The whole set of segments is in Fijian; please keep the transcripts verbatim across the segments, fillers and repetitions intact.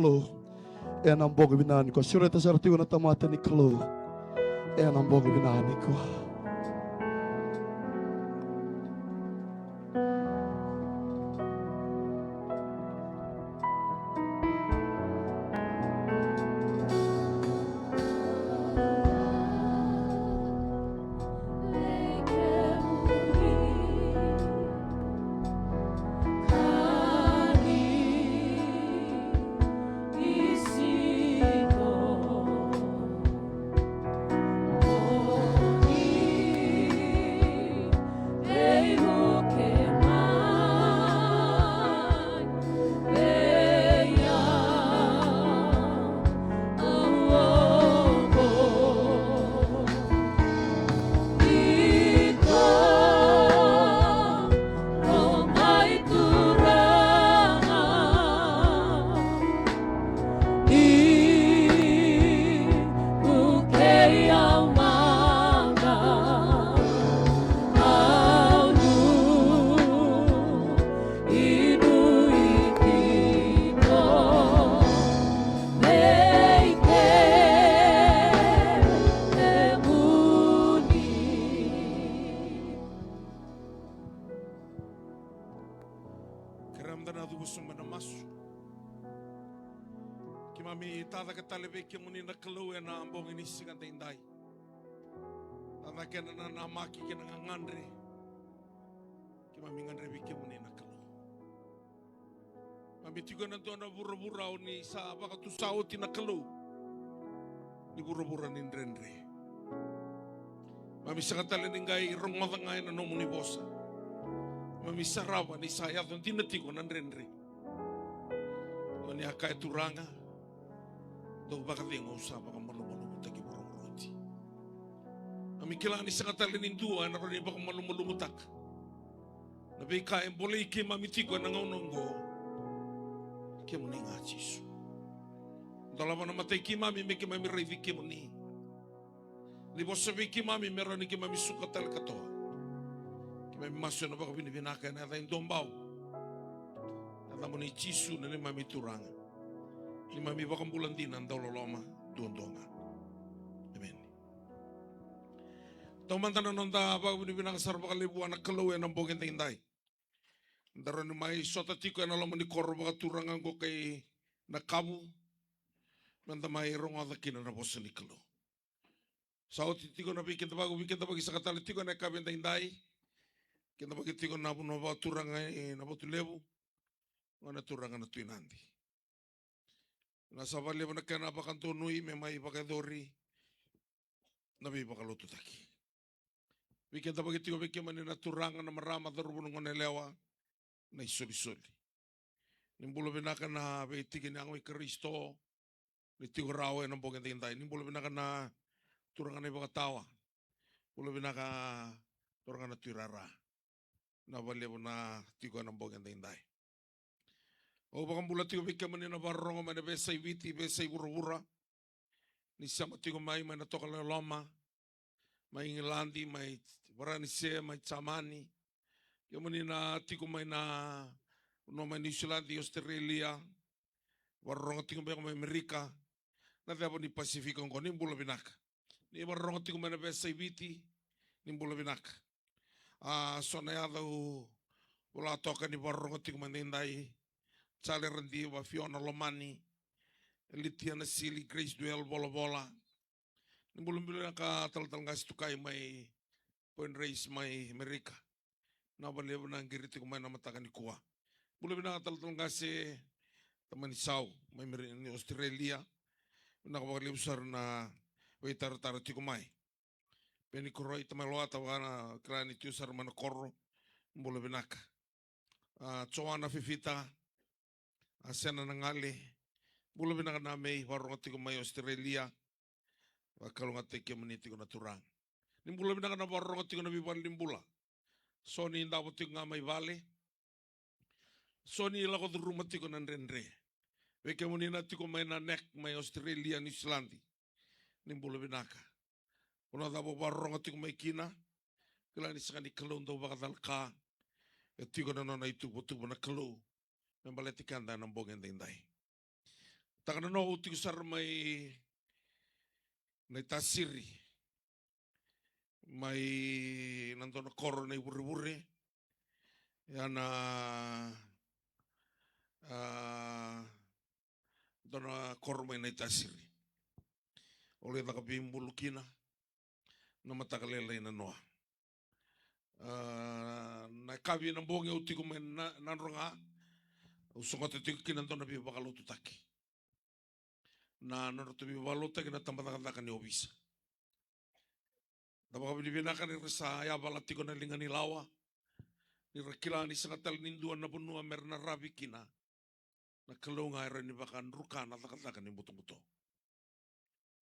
Kalou ena bogi vinaka nikua. Sureta sara tiko na tamata ni Kalou ena bogi vinaka nikua. Kerea mada na cuva sobu ena masu. Keimami tacake tale vei kemuni na Kalou ena bogi ni siga daidai. Tacake na nanamaki kei na gagadre. Keimami gadrevi kemuni na Kalou. Mami tiko ena dua na vuravura o ni sa vakatusa oti na Kalou. Ni vuravura ni dredre. Mami sega tale ni qai rogoca ga ena nomuni vosa. Mami sarava ni sa yaco dina tiko na dredre. O ni a kaya Turaga, dou vakacegu, au sa vakamalumalumutaki vuravura oti. Mami kila ni sega tale ni dua ena rawa ni vakamalumalumutaka na veika e bolei keimami tiko ena gauna oqo. Kemuni ga Jisu. Dolava na matai keimami me keimami raici kemuni. Ni vosa vei keimami me rawa ni keimami suka tale katoa. Keimami masu ena vakavinavinaka ena yaca e duabau. Yacamuni Jisu na neimami Turaga. Neimami vakabula dina dauloloma duadua ga. Emeni. Taumada na noda vakavinavinaka sara vakalevu vua na Kalou ena bogi daidai. Da rawa ni mai sota tiko ena loma ni koro vakaturaga oqo kei Nakavu. Meda mai rogoca kina na vosa ni Kalou. Sa oti tiko na veikidavaki, veikidavaki saka tale tiko ena yakavi daidai. Kidavaki tiko na vanua vakaturaga e Navatulevu. Gone turaga na Tui Nadi. Na sa vakalevu na kena vakadonui me mai vakayacori na veivakalotutaki. Veikidavaki tiko vei kemuni na turaga, na marama, cauravou, na goneyalewa, na isolisoli. Ni bula vinaka na veitiki ni yago i Karisito ni tiko rawa ena bogi daidai. Ni bula vinaka na turaga na ivakatawa. Bula vinaka turaga na Tui Rara. Na vakalevu na tiko ena bogi daidai. Au vakabula tiko vei kemuni na vakarorogo mai na veiyasai Viti, veiyasai vuravura. Ni sema tiko mai, mai na tokalau e loma, mai Igiladi, mai Varanise, mai Jamani. Kemuni na tiko mai na vanua mai Niusiladi, Australia. Vakarorogo tiko beka mai Amerika. Na ceva ni Pasifika oqo, ni bula vinaka. Ni vakarorogo tiko mai na veiyasai Viti, ni bula vinaka. A, so na yaca au vola toka ni vakarorogo tiko mai daidai. Jale Radiva, Fiona Lomani, Litia Nasili, Grace Duel, Volavola. Ni bula vinaka talatala qase Tukai mai Point Reyes mai Amerika. Na vakalevu na qiri tiko mai na mataka nikua. Bula vinaka talatala qase Tamani Sau mai Meri-, ni Australia. Vinaka vakalevu sara na veitaratara tiko mai. Peni Koroi, tamai Loata, vaka na kila ni tiko sara mai na koro. Bula vinaka. A, Joana Fifita, a, Sena Nagale. Bula vinaka na mei vakarorogo tiko mai Australia. Vakalougatataki kemuni tiko na turaga. Ni bula vinaka na vakarorogo tiko na veivale ni bula. So ni davo tiko ga mai vale. So ni lako curuma tiko na dredre. Vei kemuni na tiko mai na nek mai Australia, Niusiladi. Ni bula vinaka. Vanua cava o vakarorogo tiko mai kina. Kila ni sega ni Kalou dau vakacalaka. E tiko na nona ituvatuva na Kalou me baleti keda ena bogi edaidai. Taka na noa, au tiko sara mai Naitasiri, mai na dua na koro na ivurevure, ia na, a, dua na koro mai Naitasiri. Au lai caka veibulu kina na mataka lailai na noa. A, na yakavi na bogi au tiko mai na, Nadroga, au sogota tiko kina dua na veivakalotutaki. Na nodratou veivakalotutaki na tabacakacaka ni ovisa. Da vakavinavinaka ni ra sa yavala tiko na liga ni lawa, ni ra kila ni sega tale ni dua na vanua me ra na ravi kina. Na Kalou ga e rawa ni vakadruka na cakacaka ni butobuto.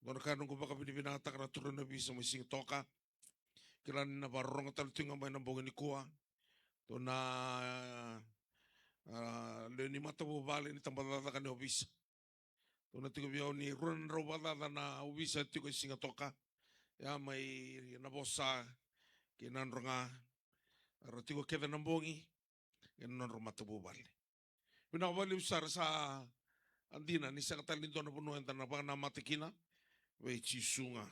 Dua na ka noqu vakavinavinakataka na turaga ni ovisa mai Sigatoka. Kila ni na vakarorogo tale tu ga mai na bogi nikua. Dua na, a, lewe ni matavuvale ni tabacakacaka ni ovisa. Dua na tiko vei au ni rua na drau vakacaca na ovisa tiko e Sigatoka. Ia mai Navosa kei Nadroga. Era tiko kece na bogi ena nodra matavuvale. Vinaka vakalevu sara, sa dina ni sega tale ni dua na vanua eda na vakanamata kina, vei Jisu ga.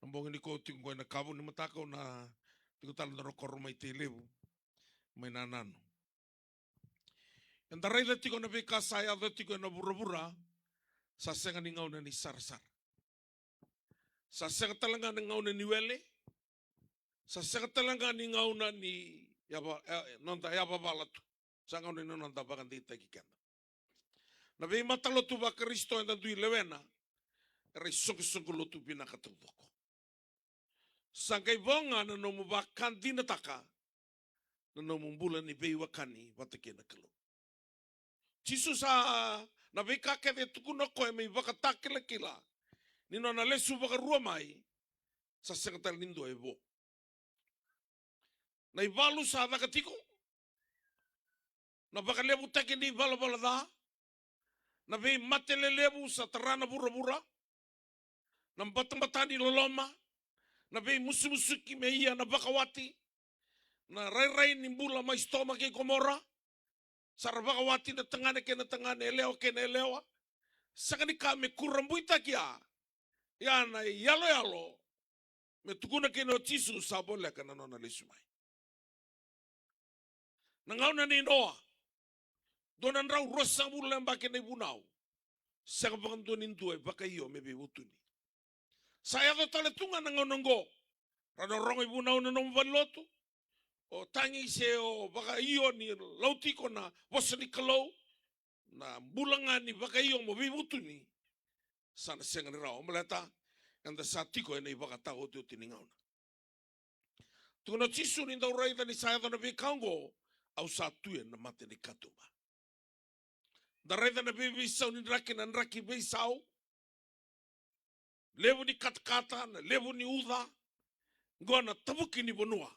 Na bogi nikua au tiko qo ena kavu ni mataka, au na tiko tale dua na koro mai Tailevu, mai Nananu. Eda raica tiko na veika sa yaco tiko ena vuravura, sa sega ni gauna ni sarasara. Sa sega tale ga ni gauna ni wele. Sa sega tale ga ni gauna ni yava, e, noda yavavala tu. Sa gauna ni noda vakadeitaki keda. Na veimatalotu vaKarisito eda dui lewena, era isoqosoqo lotu vinaka taucoko. Sa qai vo ga na nomu vakadinataka na nomu bula ni veiwekani vata kei na Kalou. Jisu sa, na veika kece e tukuna o koya me ivakatakilakila ni nona lesu vakarua mai, sa sega tale ni dua e vo. Na ivalu sa caka tiko, na vakalevutaki ni valavala ca, na veimate lelevu sa tara na vuravura, na batabata ni loloma, na veimusumusuki me ia na vakawati, na rairai ni bula mai Sotoma kei Komora, sa ra vakawati na tagane kei na tagane, yalewa kei na yalewa. Sega ni ka me kurabuitaki ya. Ia na iyaloyalo me tukuna kina o Jisu sa voleka na nona lesu mai. Na gauna nei Noa, dua na drau ruasagavulu na yabaki na ivunau. Sega vakadua ni dua e vakaio me veivutuni. Sa yaco tale tu ga na gauna oqo. Ra na rogo ivunau na nomu valenilotu, o tagi se o vakaio ni lau tiko na vosa ni Kalou, na bula ga ni vakaio mo veivutuni. Sa na sega ni rawa, baleta eda sa tiko ena ivakataotioti ni gauna. Tukuna o Jisu, ni dau raica ni sa yaco na veika oqo, au sa tu ena mata ni katuba. Da raica na veiveisau ni draki, na draki veisau. Levu ni katakata, na levu ni uca. Qo na tavuki ni vanua.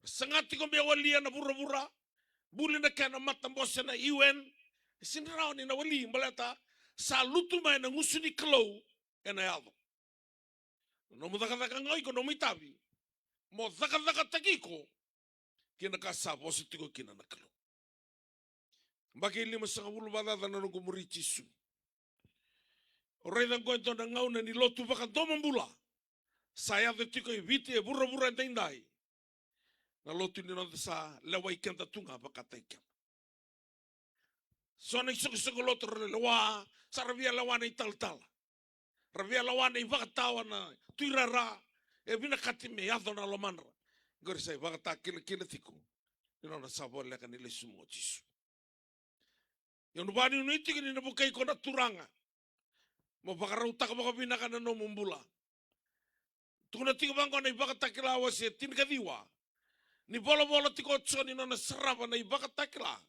Saga tiko me walia na vuravura. Buli na kena matabose na U N. E sega ni rawa ni na wali, baleta sa lutu mai na gusu ni Kalou ena yaco. Na nomu cakacaka ga o iko, nomu itavi, mo cakacakataki iko kina ka sa vosa tiko kina na Kalou. Yabaki limasagavulu vakacaca na noqu muri Jisu. O raica oqo e dua na gauna ni lotu vakadomobula. Sa yaco tiko e Viti, e vuravura edaidai. Na lotu ni noda sa lewai keda tu ga vakataki keda. So na isoqosoqo lotu ra lewa, sa ra via lewa na italatala. Ra via lewa na ivakatawa na tuirara, e vinakati me yaco na lomadra. Qori sa ivakatakilakila tiko ni nona sa voleka ni lesu mai o Jisu. Ia au na vakanuinui tiko ni na vukei iko na Turaga mo vakarautaka vakavinaka na nomu bula. Tukuna tiko vaqo na iVakatakila wase tinikaciwa, ni volavola tiko o Joni nona sarava na iVakatakila.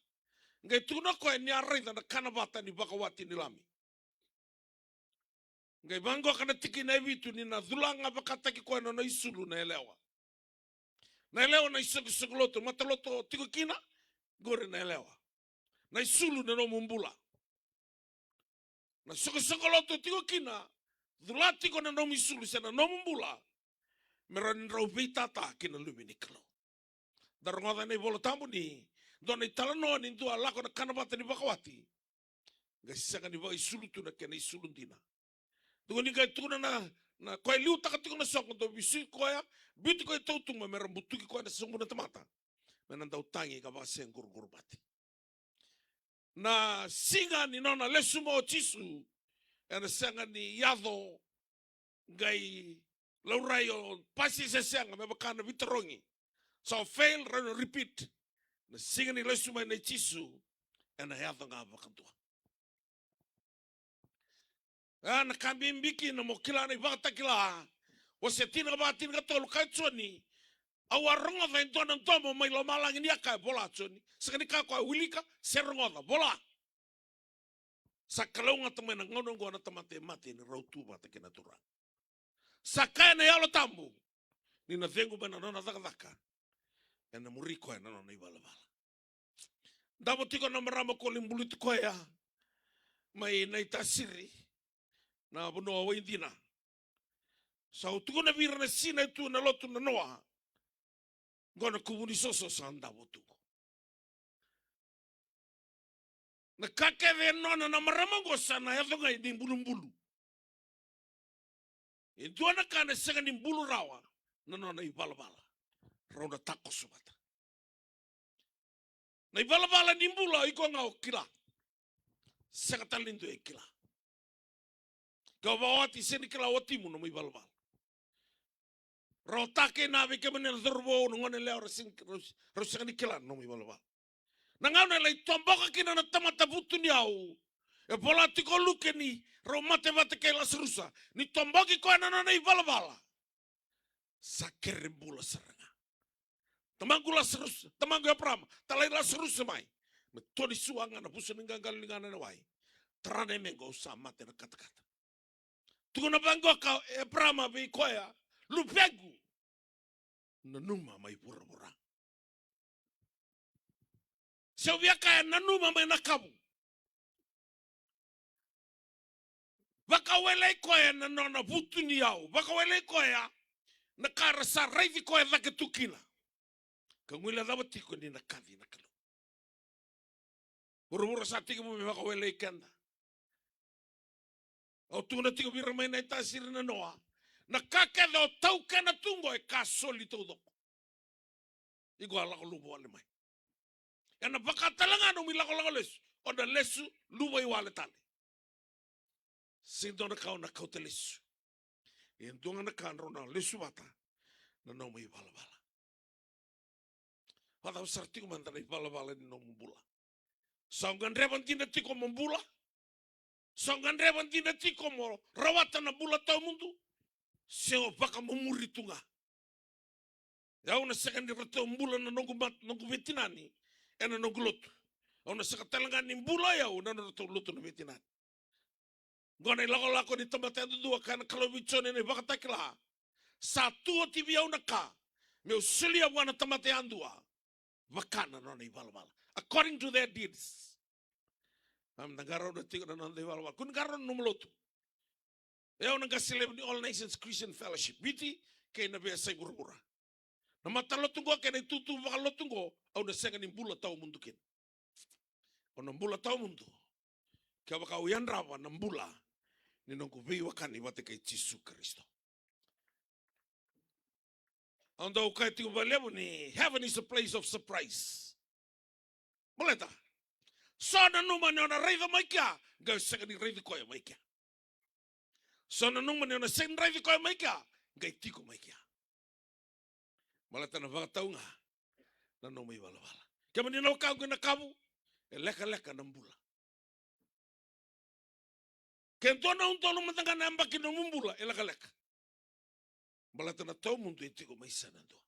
Qai tukuna o koya ni a raica na kanavata ni vakawati ni Lami. Qai vaqo ka na tikina e vitu, ni na cula ga vakataki koya na nona isulu na yalewa. Na yalewa na isoqosoqo lotu, matalotu tiko kina, qori na yalewa. Na isulu na nomu bula. Na soqosoqo lotu tiko kina, cula tiko na nomu isulu se na nomu bula, me rawa ni drau veitata kina luve ni Kalou. Da rogoca na iVola Tabu ni dua na italanoa ni dua lako na kanavata ni vakawati. Qai sega ni vakaisulu tu na kena isulu dina. Tukuni qai tukuna na, na koya e liutaka tiko na soqo, dau vesuki koya, biuti koya i tautuba me ra butuki koya na soqo na tamata. Me na dau tagi ka vakaseguruguru mate. Na siga ni nona lesu mai o Jisu, ena sega ni yaco qai laurai o pasi se sega me vaka na veitarogi. Sa o fail, rawa ni repeat. Na siga ni lesu mai nei Jisu, ena yaco ga vakadua. A, na ka bibi kina mo kila na iVakatakila. Wase tinikava, tinikatolu, kaya o Joni, au a rogoca e dua na domo mai lomalagi ni a kaya, vola Joni. Sega ni kaya o koya wilika se rogoca, vola. Sa kalougata mai na gauna oqo na tamata e mate ni rau tu vata kei na Turaga. Sa kaya na Yalo Tabu ni na cegu mai na nona cakacaka, ena muri koya na nona ivalavala. Davo tiko na marama ko lai buluti koya mai Naitasiri, na vanua o Waidina. Sa u tukuna vei ira na sina e tu ena lotu nanoa, qo na kuvu ni soso sa davo tu qo. Na ka kece e nona na marama oqo sa na yaco ga ni bulubulu. E dua na ka na sega ni bulu rawa, na nona ivalavala. Rau na takoso vata. Na ivalavala ni bula iko ga o kila. Sega tale ni dua e kila. Ke o vakawati, sega ni kila o watimu nomu ivalavala. Rau ta kei na, vei kemuni na cauravou, na gone yalewa, rau sega ni, rau, rau sega ni kila na nomu ivalavala. Na gauna e lai toboka kina na tamata vutuniyau, e vola tiko o Luke ni rau mate vata kei Lasarusa, ni toboki koya na nona ivalavala, sa kere bula sara ga. Tamaqu Lasarusa, tamaqu Eparama, talai Lasarusa mai. Me toni sua ga na vusa ni qaqalo ligana ena wai. Tara na yamequ, au sa mate ena katakata. Tukuna vaqo o Eparama vei koya, luvequ, nanuma mai vuravura. Se au via kaya nanuma mai na kavu. Vakawelei koya na nona vutuniyau, vakawelei koya na ka era sa raici koya cake tu kina. Ka guilecava tiko ni na kaci na Kalou. Vuravura sa tekivu me vakawelei keda. Au tukuna tiko vei ira mai Naitasiri nanoa, na ka kece o taukena tu qo e ka soli taucoko. Iko a lako luva wale mai. Ena vaka tale ga nomu ilakolako lesu, o na lesu luva i wale tale. Sega ni dua na ka o na kauta lesu. E dua ga na ka drau na lesu vata, na nomu ivalavala. Vakacava sara tiko mada na ivalavala ni nomu bula? Sa o gadreva dina tiko mo bula? Sa o gadreva dina tiko mo rawata na bula tawamudu? Se o vakamumuri tu ga? Au na sega ni ratou bula na noqu mat-, noqu veitinani ena noqu lotu. Au na sega tale ga ni bula o au na nodratou lotu na veitinani. Qo na ilakolako ni tamata yadudua, kaya na Kalou vei Joni na iVakatakila. Sa tu oti vei au na ka meu solia vua na tamata yadua, vaka na nona ivalavala. According to their deeds. Au na qarauna tiko na noda ivalavala. Kua ni qarauna na nomu lotu. E au na qase levu ni All Nations Christian Fellowship Viti kei na veiyasai vuravura. Na matalotu qo kei na itutu vakalotu qo, au na sega ni bula tawamudu kina. Au na bula tawamudu kevaka au yadrava na bula ni noqu veiwekani vata kei Jisu Karisito. Au dau kaya tiko vakalevu ni heaven is a place of surprise. Baleta so nanuma ni o na raica mai kea, qai sega ni raici koya mai kea. So nanuma ni o na sega ni raici koya mai kea, qai tiko mai kea. Baleta na vakatau ga na nomu ivalavala. Kemuni na wekaqu ena kavu, e lekaleka na bula. Ke dua na udolu mada ga na yabaki na nomu bula, e lekaleka. Baleta na tawamudu e tiko mai sa na dua.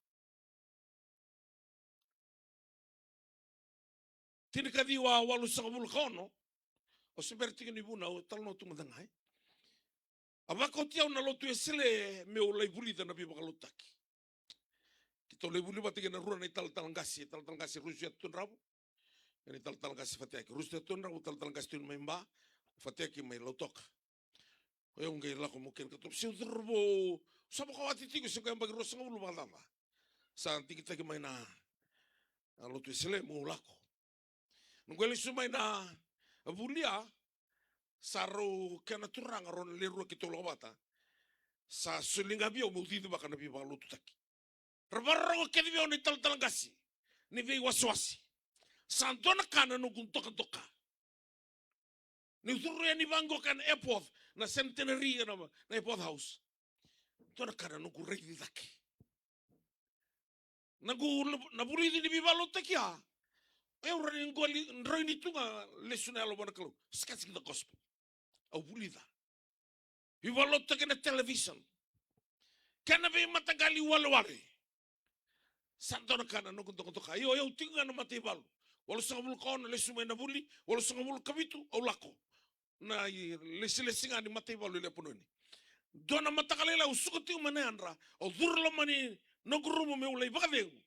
Tinikaciwa walusagavulu ka ono, au se bera tiko ni vunau, au talanoa tu mada ga, e. A vakauti au na Lotu Wesele meu lai vulica na veivakalotutaki. Keitou lai vuli vata kei na rua na italatala qase, talatala qase Rusi Atu Tudravu, na italatala qase Fatayake. Rusi Atu Tudravu, talatala qase Tui Mai Ba, Fatayake mai Lautoka. O yau qai lako mai kina, keitou, se cauravou, sa vakawati tiko, se qai yabaki ruasagavulu vakacaca. Sa digitaki mai na, na Lotu Wesele meu lako. Noqu lesu mai na vulia, Sa rau kena turaga rau na le rua keitou lako vata. Sa soli ga vei au meu cicivaka na veivakalotutaki. Ra vakarorogo kece vei au na italatala qase ni veiwasewase. Sa dua na ka na noqu dokadoka. Niu curu yani vaqo ka na Epworth, na Centenary, na, na Epworth House. Dua na ka na noqu raici cake. Na qu, na vulici ni veivakalotutaki ya. E au rawa ni qoli, droini tu ga lesu na yalo vua na Kalou. Sketching the gospel. Au vulica. Veivakalotutaki na television. Kena veimataqali walewale. Sa dua na ka na noqu dokadoka. Io, io, tiko ga na mataivalu. Walusagavulu ka ono lesu mai na vuli, walusagavulu ka vitu, au lako. Na i-, lesilesi ga ni mataivalu i Lepanoni. Dua na mataka lailai au suka tiko mai na yadra, au curu loma ni noqu rumu meu lai vakacegu.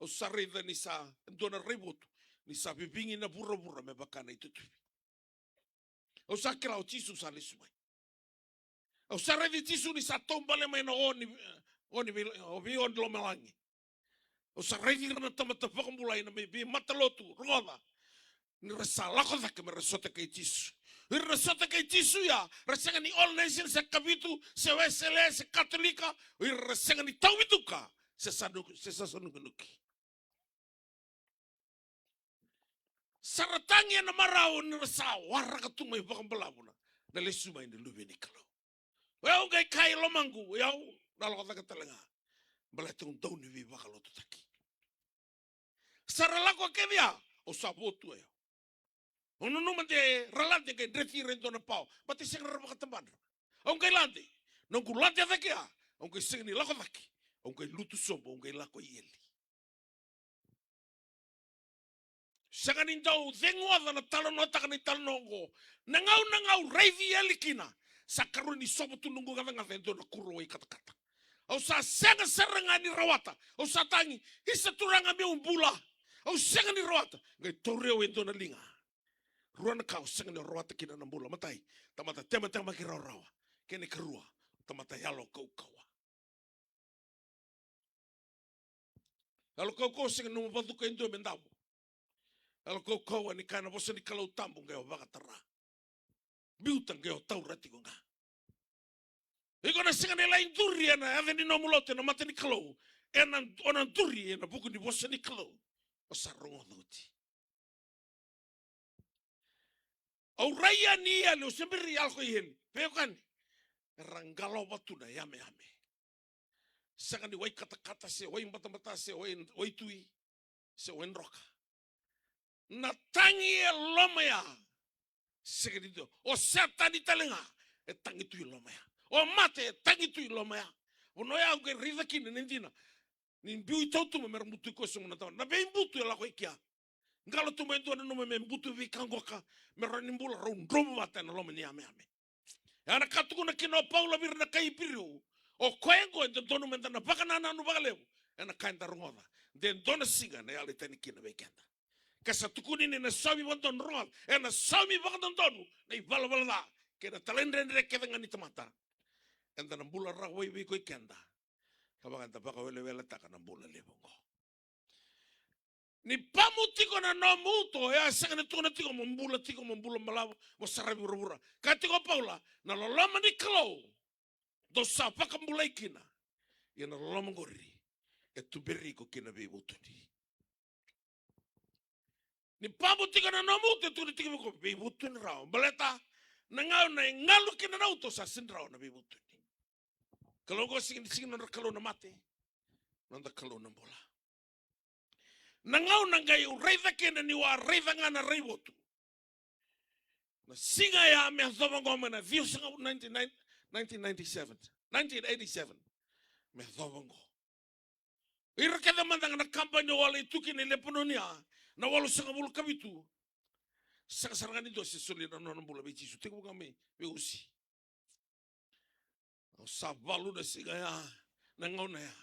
Au sa raica ni sa, dua na raivotu, ni sa vivigi na vuravura me vaka na itutuvi. Au sa kila o Jisu sa lesu mai. Au sa raici Jisu ni sa taubale mai na o ni, o ni vei, o vei o ni lomalagi. Au sa raici ira na tamata vakabulai na mai veimatalotu, rogoca. Ni ra sa lako cake me ra sota kei Jisu. Ira na sota kei Jisu ya, ra sega ni All Nations se Kavitu, se Wesele, se Katolika, ira ra sega ni tauvi duka, se sa nu-, se sa, sa nukinuki. Sa ra tagi ena marau ni ra sa waraka tu mai vakabalavu na, na lesu mai ni Luve ni Kalou. O yau qai kaya e lomaqu, o yau na lako cake tale ga. Baleta au dau ni veivakalotutaki. Sa ra lako kece ya, au sa vo tu o yau. Au nanuma de ra lade qai dreti ira e dua na pawa. Baleta e sega ni ra vakatabadra. Au qai lade. Noqu lade cake ya, au qai sega ni lako cake. Au qai lutu sobu, au qai lako i eli. Sega ni dau cegu oca na talanoataka na italanoa oqo. Na gauna ga au raici eli kina, sa karua ni sova tu noqu gacagaca e dua na kuro wai katakata. Au sa sega sara ga ni rawata. Au sa tagi, isa Turaga meu bula. Au sega ni rawata. Qai tauri au e dua na liga. Rua na ka au sega ni rawata kina na bula. Matai, tamata tematemaki rawarawa. Kena ikarua, tamata yalo kaukauwa. Yalo kaukauwa sega ni nomu vacuka e dua me davo. Yalo kaukauwa ni kaya na vosa ni Kalou tabu qai o vakatara. Biuta qai o taura tiko ga. Iko na sega ni lai duri ena yaca ni nomu lotu ena mata ni Kalou. Ena, o na duri ena vuku ni vosa ni Kalou. O sa rogoca oti. Au rai yani i eli, au se bera ni yalo i eli. Veiwekani. Era qalova tu na yameyame. Sega ni wai katakata se wai batabata se wai, wai tui se wai droka. Na tagi e loma ya. Sega ni dua. O Setani tale ga e tagi tu i loma ya. O mate e tagi tu i loma ya. Vanua ya au qai raica kina na dina. Ni biu i tautuba me ra butu i koso na tamata. Na veibutu e lako i kea. Qalo tu mai dua nanuma me butu veika qoka, me rawa ni bula rau dromu vata ena loma ni yameyame. E a na ka tukuna kina o Paula vei ira na kai Iperiu. O koya oqo e dodonu meda na vakanananu vakalevu ena ka eda rogoca. De dua na siga na yalo e tani kina vei keda. Ka sa tukuni ni na saumi vakadodonu, rogoca. Ena saumi vakadodonu na ivalavala ca kei na talaidredre kece ga ni tamata. Eda na bula rawa vei ko i keda. Ka vaka eda vakaweleweletaka na bula levu oqo. Ni pamu tiko na nomu uto, e a sega ni tukuna tiko mo bula tiko, mo bula balavu, mo saravi vuravura. Ka tiko o Paula, na loloma ni Kalou dou sa vakabulai kina. Ia na loloma qori e tuberi iko ki na veivutuni. Ni pamu tiko na nomu uto, e tukuna tiko vei iko veivutuni rawa. Baleta na gauna e galu kina na uto sa sega ni rawa na veivutuni. Kalou oqo sega ni, sega ni nodra Kalou na mate. Noda Kalou na bula. Na gauna qai au raica kina niu a raica ga na raivotu. Na siga ya me yacova oqo mai na ciwasagavulu, nineteen ninety, nineteen ninety-seven, nineteen eighty-seven. Me yacova oqo. Ira kece mada ga na kabani au a lai tu kina i Lepanoni ya, na walusagavulu ka vitu. Sega sara ga ni dua se solia na nona bula vei Jisu, tekivu ga mai vei Usi. Au sa valu na siga ya, na gauna ya.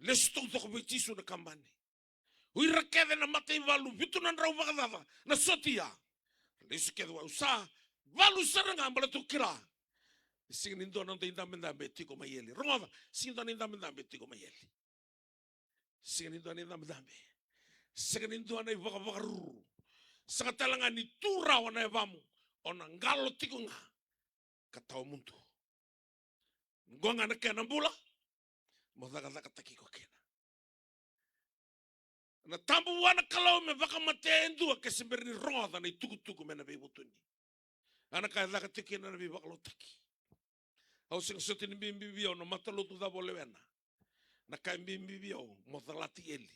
Lesu taucoko vei Jisu na kabani. O ira kece na mataivalu vitu na drau vakacaca na sotia. Lesu kece, au sa valu sara ga baleta au kila. Sega ni dua na noda idabedabe e tiko mai eli. Rogoca, sega ni dua na idabedabe e tiko mai eli. Sega ni dua na idabedabe. Sega ni dua na ivakavakaruru. Sega tale ga ni tu rawa na yavamu. o na qalo tiko ga ka tawa mudu. Qo ga na kena bula mo cakacakataki iko kina. Na tabu vua na Kalou me vakamatea e dua ke se bera ni rogoca na itukutuku mai na veivutuni. A na ka e caka tiko kina na veivakaloutaki. Au sega soti ni bibi vei au na matalotu cava o lewena. Na ka e bibi vei au mo calati eli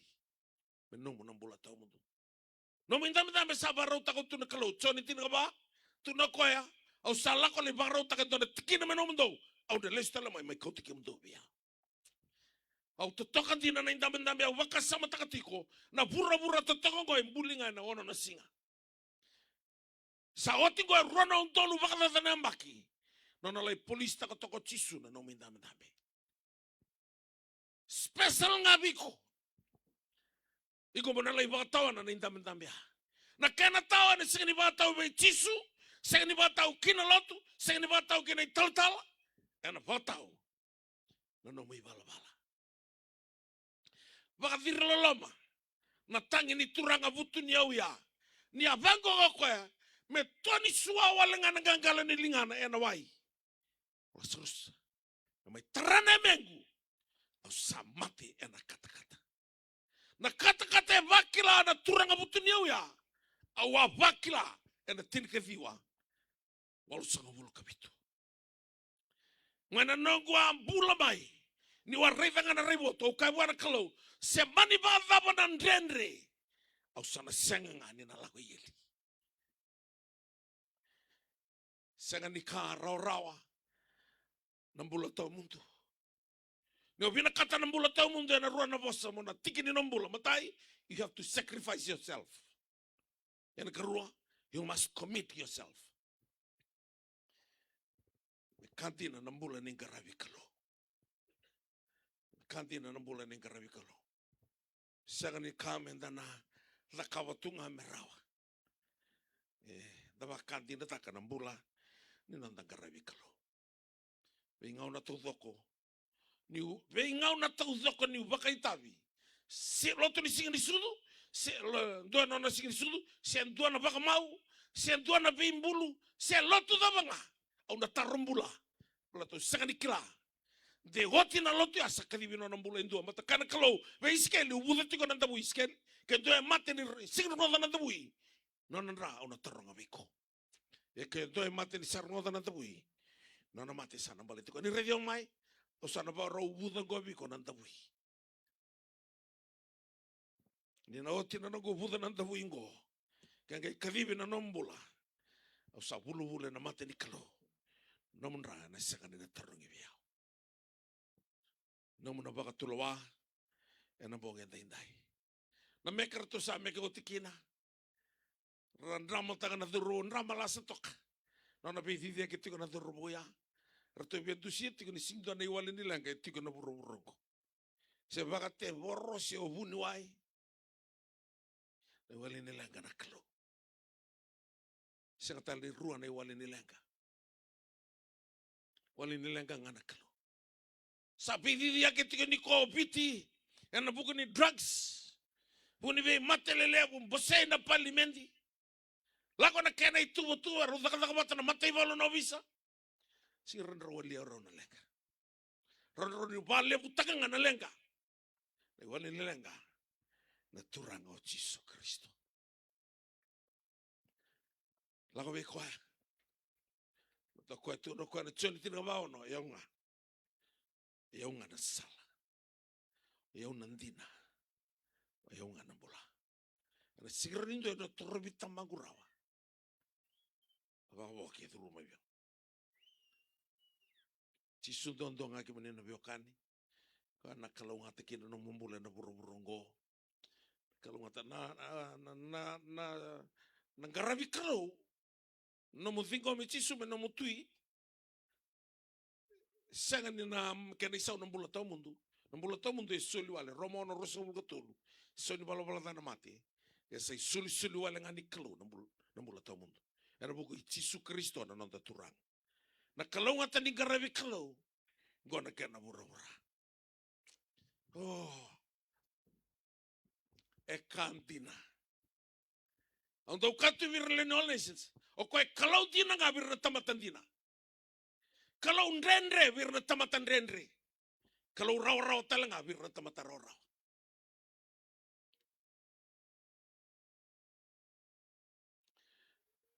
me nomu na bula tawamudu. Nomu idabedabe sa vakarautaka tu na Kalou. Joni tinikava, tu na koya, au sa lako lai vakarautaka e dua na tikina me nomudou. Au na lesu tale mai, mai kauti kemudou vei au. Au totoka dina na idabedabe au vakasamataka tiko, na vuravura totoka oqo e buli ga ena ono na siga. Sa oti oqo e rua na udolu vakacaca na yabaki. Nona lai polisitaka toka o Jisu na nomu idabedabe. Special ga vei iko. Iko mo na lai vakatawana na idabedabe ya. Na kena tawa ena sega ni vakatawa vei Jisu, sega ni vakatawa ki na lotu, sega ni vakatawa ki na italatala. Ena vakatawa na nomu ivalavala. Vakaciri loloma na tagi ni Turaga vutuniyau ya. Ni a vaqo o koya me tua ni sua wale ga na qaqalo ni ligana ena wai. Lasarusa, na mai tara na yamequ. Au sa mate ena katakata. Na katakata e vakila na Turaga vutuniyau ya, au a vakila ena tinikaciwa walusagavulu ka vitu. Mai na noqu a bula mai, niu a raica ga na raivotu, au kaya vua na Kalou, se mani vakacava na dredre, au sa na sega ga ni na lako i eli. Sega ni ka rawarawa na bula tawamudu. Ni o vinakata na bula tawamudu, ena rua na vosa mo na tiki ni nomu bula. Matai, you have to sacrifice yourself. Ena karua, you must commit yourself. Me ka dina na bula ni qaravi Kalou. Me ka dina na bula ni qaravi Kalou. Sega ni ka me da na cakava tu ga me rawa. E, da vakadinataka na bula ni noda qaravi Kalou. Veigauna taucoko niu, veigauna taucoko niu vakaitavi. Se lotu ni siga ni sucu, se lo-, dua na nona siga ni sucu, se dua na vakamau, se dua na veibulu, se lotu cava ga. Au na taro bula. Bula tau sega ni kila. De oti na lotu ya sa kacivi nona bula e dua. Baleta kaya na Kalou vei Isikeli, uvuca tiko na davui Isikeli. Ke dua e mate ni r-, sega ni rogoca na davui, nona dra au na taroga vei iko. E ke dua e mate ni sa rogoca na davui, nona mate sa na baleti koya. Ni raici au mai, au sa na vakarau uvuca qo vei iko na davui. Ni na oti na noqu uvuca na davui qo, ke qai kacivi na nomu bula, au sa vulavula ena mata ni Kalou. Nomu dra ena sega ni na tarogi vei au. Nomu na vakatulewa ena bogi edaidai. Na meke ratou sa meke oti kina. Ra dramataka na cauravou, drama lasa toka. Nona veiciciyaki tiko na cauravou ya. Ratou via dusia tiko ni sega ni dua na iwali ni leqa e tiko ena vuravura oqo. Se vakatevoro se o vuniwai. Na iwali ni leqa na Kalou. Sega tale ni rua na iwali ni leqa. Iwali ni leqa ga na Kalou. Sa veiciciyaki tiko ni ko Viti ena vuku ni drugs. Vuku ni veimate lelevu, bosei na palimedi. Lako na kena ituvatuva, rau cakacaka vata na mataivalu na ovisa. Sega ni rawa ni walia rau na leqa. Rau, rau ni vakalevutaka ga na leqa. Na iwali ni leqa na Turaga o Jisu Karisito. Lako vei koya. Baleta o koya tukuna o koya na Joni tinikava ono, o yau ga. O yau ga na sala. O yau na dina. O yau ga na bula. Ena sega ni dua ena torovi Tamaqu rawa. A vakavo ke curu mai vei au. Jisu duadua ga kemuni na veiwekani. Ka na kalougata kina na nomu bula ena vuravura oqo. Kalougata na, na, na, na, na, na qaravi Kalou. Nomu ciqomi Jisu me nomu tui. Sega ni na kena isau na bula tawamudu. Na bula tawamudu e soli wale. Roma ono ruasagavulu ka tolu. Sau ni valavala ca na mate. E sa isolisoli wale ga ni Kalou na bula, na bula tawamudu. Ena vuku i Jisu Karisito na noda Turaga. Na kalougata ni qaravi Kalou. Qo na kena vuravura. O, e ka dina. Au dau kaya tu vei ira na lewe ni All Nations, O koya e Kalou dina ga vei ira na tamata dina. Kalou dredre vei ira na tamata dredre. Kalou rawarawa tale ga vei ira na tamata rawarawa.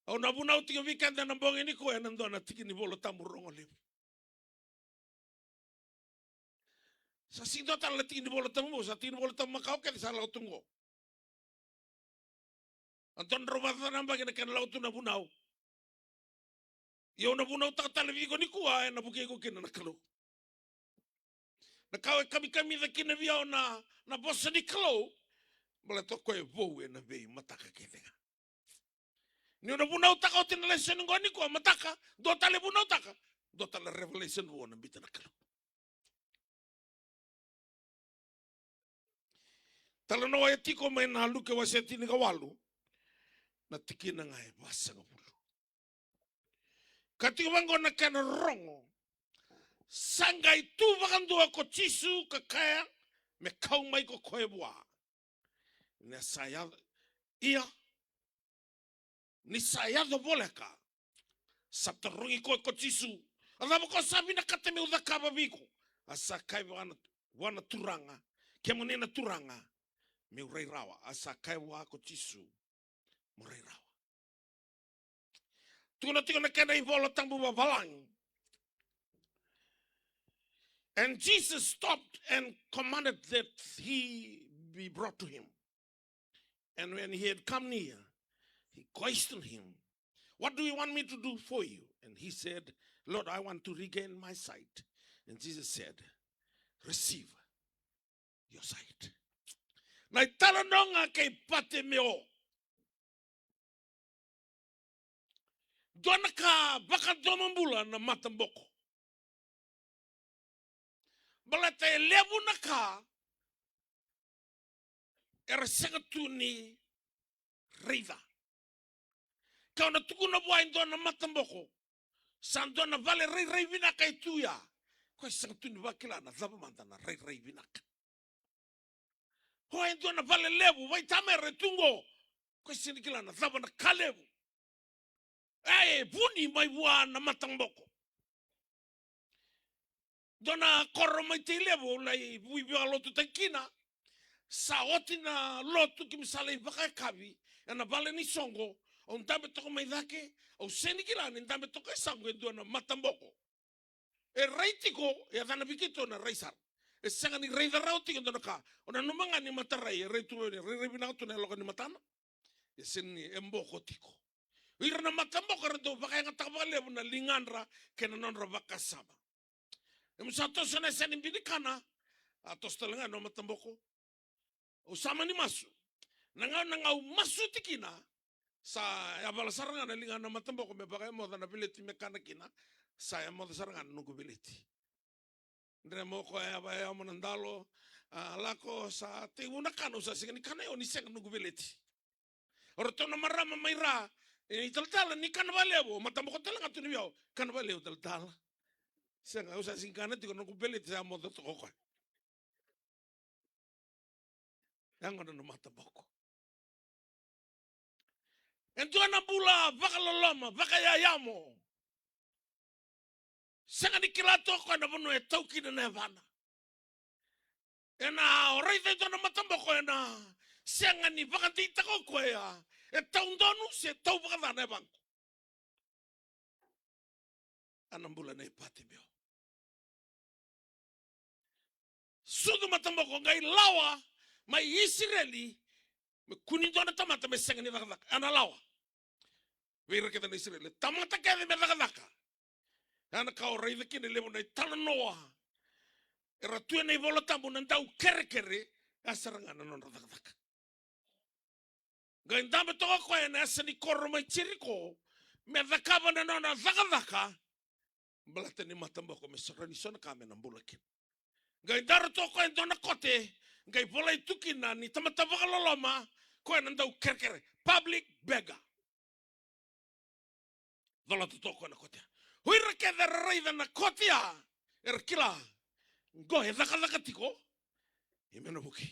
Au na vunau tiko vei keda ena bogi nikua ena dua na tiki ni Vola Tabu rogo levu. Sa sega ni dua tale na tiki ni Vola Tabu, sa tiki ni Vola Tabu makawa kece sa lako tu qo. A dua na drau vata na yabaki na kena lako tu na vunau. Ia au na vunautaka tale vei iko nikua, ena vukei iko kina na Kalou. Na ka e kamikamica kina vei au na, na vosa ni Kalou, baleta o koya e vou ena veimataka kece ga. Niu na vunautaka oti na lesoni qo nikua mataka, dua tale vunautaka, dua tale revelation vou na biuta na Kalou. Talanoa e tiko mai na Luke wase tinikawalu, na tikina ga e vasagavulu. Ka tiko vaqo na kena rogo. Sa qai tu vakadua ko Jisu ka kaya me kau mai ko koya vua. Ni sa yaco, ia, ni sa yaco voleka, sa tarogi koya ko Jisu, a cava ko sa vinakata meu cakava vei iko? A sa kaya vua na, vua na Turaga, kemuni na Turaga, meu rai rawa. A sa kaya vua ko Jisu, mo rai rawa. Tukuna tiko na kena iVola Tabu vavalagi. And Jesus stopped and commanded that he be brought to him. And when he had come near, he questioned him, "What do you want me to do for you?" And he said, "Lord, I want to regain my sight." And Jesus said, "Receive your sight." Na italanoa ga kei Patimeo. Dua na ka vakadomobula na mataboko. Baleta e levu na ka era sega tu ni raica. Kau na tukuna vua e dua na mataboko, sa dua na vale rairai vinaka e tu ya. Koya sega tu ni vakila na cava mada na rairai vinaka. O e dua na vale levu, vaitamera e tu qo. Koya sega ni kila na cava na ka levu. E vuni mai vua na mataboko. Dua na koro mai Tailevu, au lai veivakalotutaki kina. Sa oti na lotu keimami sa lai vakayakavi ena vale ni soqo. Au dabe toka mai cake, au sega ni kila ni dabe toka e yasaqu e dua na mataboko. E rai tiko, e yacana vei keitou na rai sara. E sega ni raica rawa tiko e dua na ka. O nanuma ga ni matarai, e rai tu mai, rairai vinaka tu na yaloka ni matana. E sega ni, e boko tiko. O ira na mataboko era dau vakayagataka vakalevu na ligadra kei na nodra vakasama. Keimami sa toso ena yasa ni binikana, a toso tale ga na mataboko. Au sa mani masu. Na gauna ga au masu tiko kina, sa yavala sara ga na ligana na mataboko me vakayamoca na veleti me kana kina, sa yamoca sara ga na noqu veleti. Dre mo ko yava yamo na dalo, a lako sa tekivu na kana, au sa sega ni kana, au ni sega noqu veleti. O ratou na marama mai ra, e, talatala ni kana vakalevu, mataboko tale ga tu ni vei au, kana vakalevu talatala. Sega, au sa sega ni kana tiko, noqu veleti sa yamoca toka o koya. Ya gona na mataboko. E dua na bula vakaloloma, vakayayamo. Sega ni kila toka o koya na vanua e tau kina na yavana. Ena o raica e dua na mataboko ena sega ni vakadeitaka o koya e tau donu se tau vakaca na yavaqu. A na bula nei Patimeo. Sucu mataboko qai lawa mai Isireli me kua ni dua na tamata me sega ni cakacaka. A na lawa. Vei ira kece na Isireli, tamata kece me cakacaka. A na ka o raica kina e levu na italanoa era tu ena iVola Tabu na dau kerekere, a sara ga na nodra cakacaka. Qai dabe toka o koya ena yasa ni koro mai Jeriko me cakava na nona cakacaka. Baleta ni mataboko me sa rawa ni so na ka me na bula kina. Qai dara toka o koya e dua na kote, qai volai tu kina ni tamata vakaloloma, koya na dau kerekere, public beggar. Colata toka o koya na kote ya. O ira kece era raica na kote ya, era kila, qo e cakacaka tiko, ia me na vukei.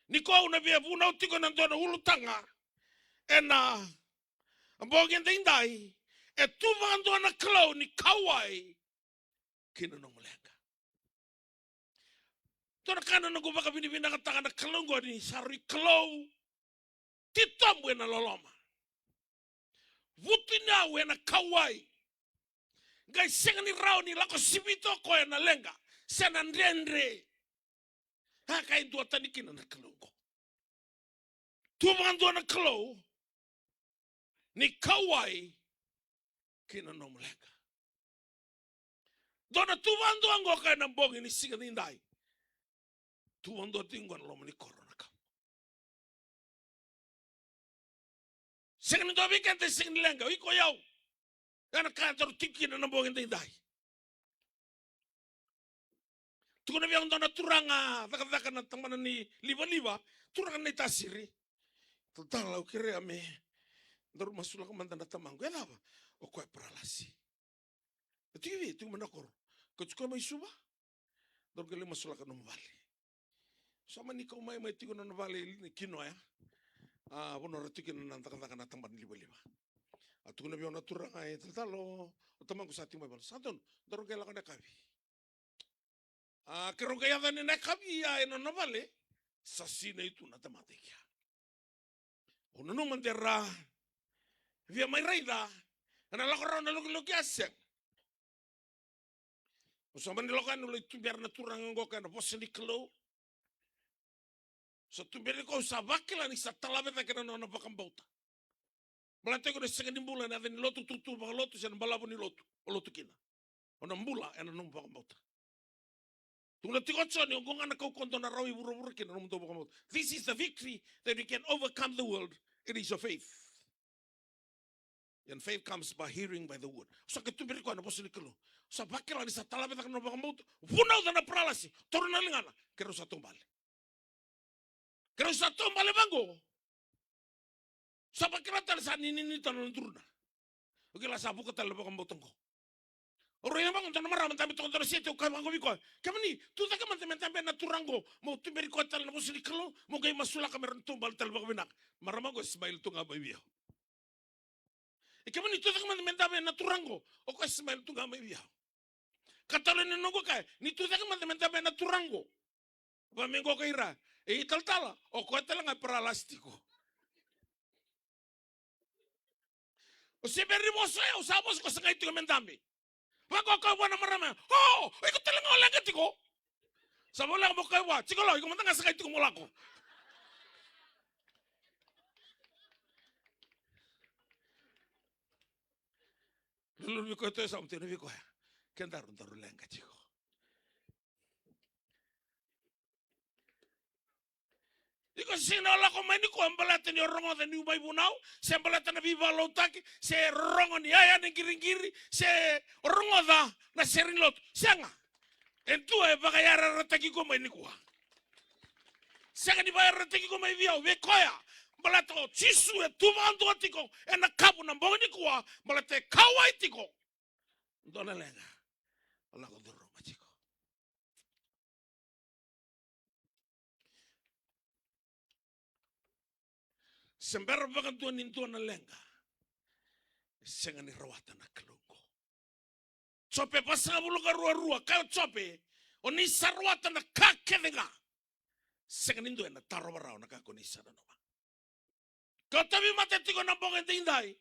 Nikua au na via vunau tiko ena dua na ulutaga ena Na bogi edaidai, e tu vakadua na Kalou ni kauwai ki na nomu leqa. Dua na ka na noqu vakavinavinakataka na Kalou oqo ni sa rui Kalou titobu ena loloma. Vutuniyau ena kauwai. Qai sega ni rawa ni lako sivita o koya na leqa se na dredre. A ka e duatani kina na Kalou oqo. Tu vakadua na Kalou ni kauwai ki na nomu leqa. Dua na tu vakadua oqo ka ena bogi ni siga nidai. Tu vakadua tiko oqo na loma ni koro na Kalou. Sega ni dua vei keda e sega ni leqa, o iko, o yau. Ena ka e daru tiko kina na bogi edaidai. Tukuna vei au dua na turaga cakacaka na tabana ni livaliva, turaga na iTasiri. Talatala, au kerea me daru masulaka mada na tamaqu. E cava? O koya paralasi. E tiko i vei? Tiko mai na koro. Kauti koya mai Suva. Daru qai lai masulaka nomu vale. Sa mani kau mai, mai tiko na nona vale i Kinoya. A, vanua ra tiko kina na cakacaka na tabana ni livaliva. A tukuna vei au na turaga, e talatala, o tamaqu sa tiko mai vale. Sa donu, daru qai lako na yakavi. A, keirau qai yaco yani na yakavi, ia e nona vale sa sinai tu na tamata i kea. Au nanuma de ra via mai raica ena lako rawa na lokiloki, a sega. Au sa mani lako yani, au lai tubera na turaga oqo ka ena vosa ni Kalou. Sa tuberi koya, au sa vakila ni sa talave cake na nona vakabauta. Baleta iko na sega ni bula ena yaca ni lotu, tutu vakalotu se na balavu ni lotu o lotu kina. O na bula ena nomu vakabauta. Tukuna tiko o Joni, oqo ga na kaukauwa dou na rawa i vuravura kina, na nomudou vakabauta. This is the victory that we can overcome the world. It is your faith. And faith comes by hearing by the word. Au sa qai tuberi koya na vosa ni Kalou. Au sa vakila ni sa talave cake na nona vakabauta. Vunauca na paralasi. Taura na ligana. Keirau sa taubale. Keirau sa taubale vaqo. Sa vakila tale sa ninini tale na duruna. Au kila sa vuka tale na vakabauta oqo. Au raica vaqo dua na marama dabe toka dua na sete, au kaya vaqo vei koya, kemuni, tucake mada me dabe na turaga oqo, meu tuberi koya tale na vosa ni Kalou, meu qai masulaka me ra na taubale tale vakavinaka. Marama oqo e smile tu ga mai vei au. E kemuni, tucake mada me dabe na turaga oqo, o koya e smile tu ga mai vei au. Ka tale ni noqu kaya, ni tucake mada me dabe na turaga oqo. Va me qo ka ira, e talatala, o koya tale ga e paralasi tiko. O se veri vosa, o sa vosa, ko sa qai tiko me dabe. Vaqo ka vua na marama, o, o iko tale ga o leqa tiko. Sa voleka mo kai vua, tiko lo, iko mada ga sa qai tiko mo lako. Lululu vei koya, toya sa mutena vei koya. Kedaru daru leqa tiko. Iko sega ni lako mai nikua baleta ni o rogoca ni o mai vunau, se baleta na veivakalotutaki, se rogo ni yaya ni qiriqiri, se o rogoca na sere ni lotu. Sega. E dua e vakayarayarataki iko mai nikua. Sega ni vakayarayarataki iko mai vei au, vei koya. Baleta o Jisu e tu vakadua tiko ena kavu na bogi nikua, baleta e kauwai tiko. Dua na leqa o lako curuma tiko. Se bera vakadua ni dua na leqa e sega ni rawata na Kalou oqo. Jope vasagavulu ka rua rua, kaya o Jope, o ni sa rawata na ka kece ga. Sega ni dua ena tarova rawa na ka ko ni sa nanuma. Ka o tauvimate tiko na bogi edaidai,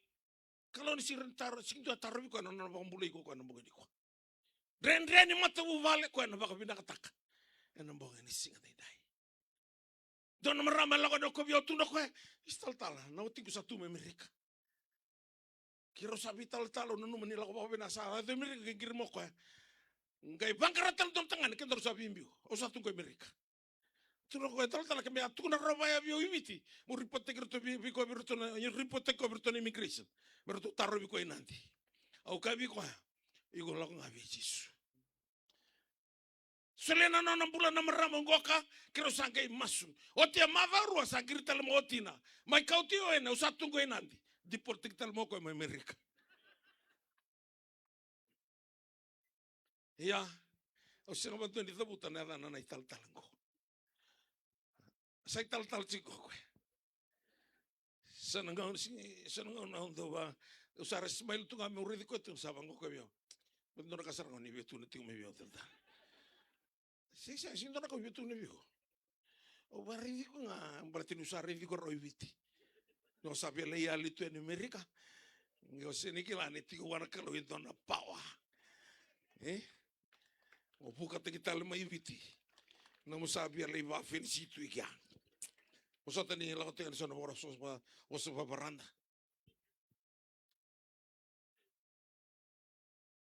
Kalou ni sega ni taro, sega ni dua e tarovi koya na nona vakabulai iko, koya na bogi nikua. Dredre ni matavuvale, koya na vakavinakataka ena bogi ni siga edaidai. Dua na marama e lako yani, o koya via, o tukuna o koya, isi talatala, na watiqu sa tu mai Amerika. Keirau sa veitalatala, au nanuma ni lako vakavinaka, sa yaco i Amerika, qai qirimi o koya. Qai vaqara tale dua na tagane, kedaru sa veibiu. Au sa tu qo i Amerika. Tukuna o koya, talatala, ke me a tukuna rawa vaya vei au i Viti, mo ripotetaki iratou vei, vei koya vei iratou na, ripotetaki koya vei iratou na immigration. Me ratou tarovi koya i Nadi. Au kaya vei koya, iko lako ga vei Jisu. Solia na nona bula na marama oqo ka, keirau sa qai masu. Oti e macawa rua sa qiri tale mai o tina. Mai kauti au yani, au sa tu qo i Nadi. Deportaki tale mai o koya mai Amerika. Ia, au sega vakadua ni cavuta na yacana na italatala qo. Sa italatala tiko o koya. Sa na gauna, sa na gauna au dau va, au sa ra smile tu ga meu raici koya tu, sa vaqo koya vei au. Baleta dua na ka sara ga ni via tu na tiko mai vei au talatala. Sega, sega, sega ni dua na ka au via tu na vei iko. Au varaici iko ga, baleta niu sa raici iko rawa i Viti. Niu sa via lai yali tu yani Amerika. Qai au sega ni kila ni tiko vua na Kalou e dua na power. E? Mo vukataki tale mai Viti. Na mo sa via lai vafenisi tu i kea. Mo sota ni lako tiko yani so na vosa, vosa, vosa vavarada.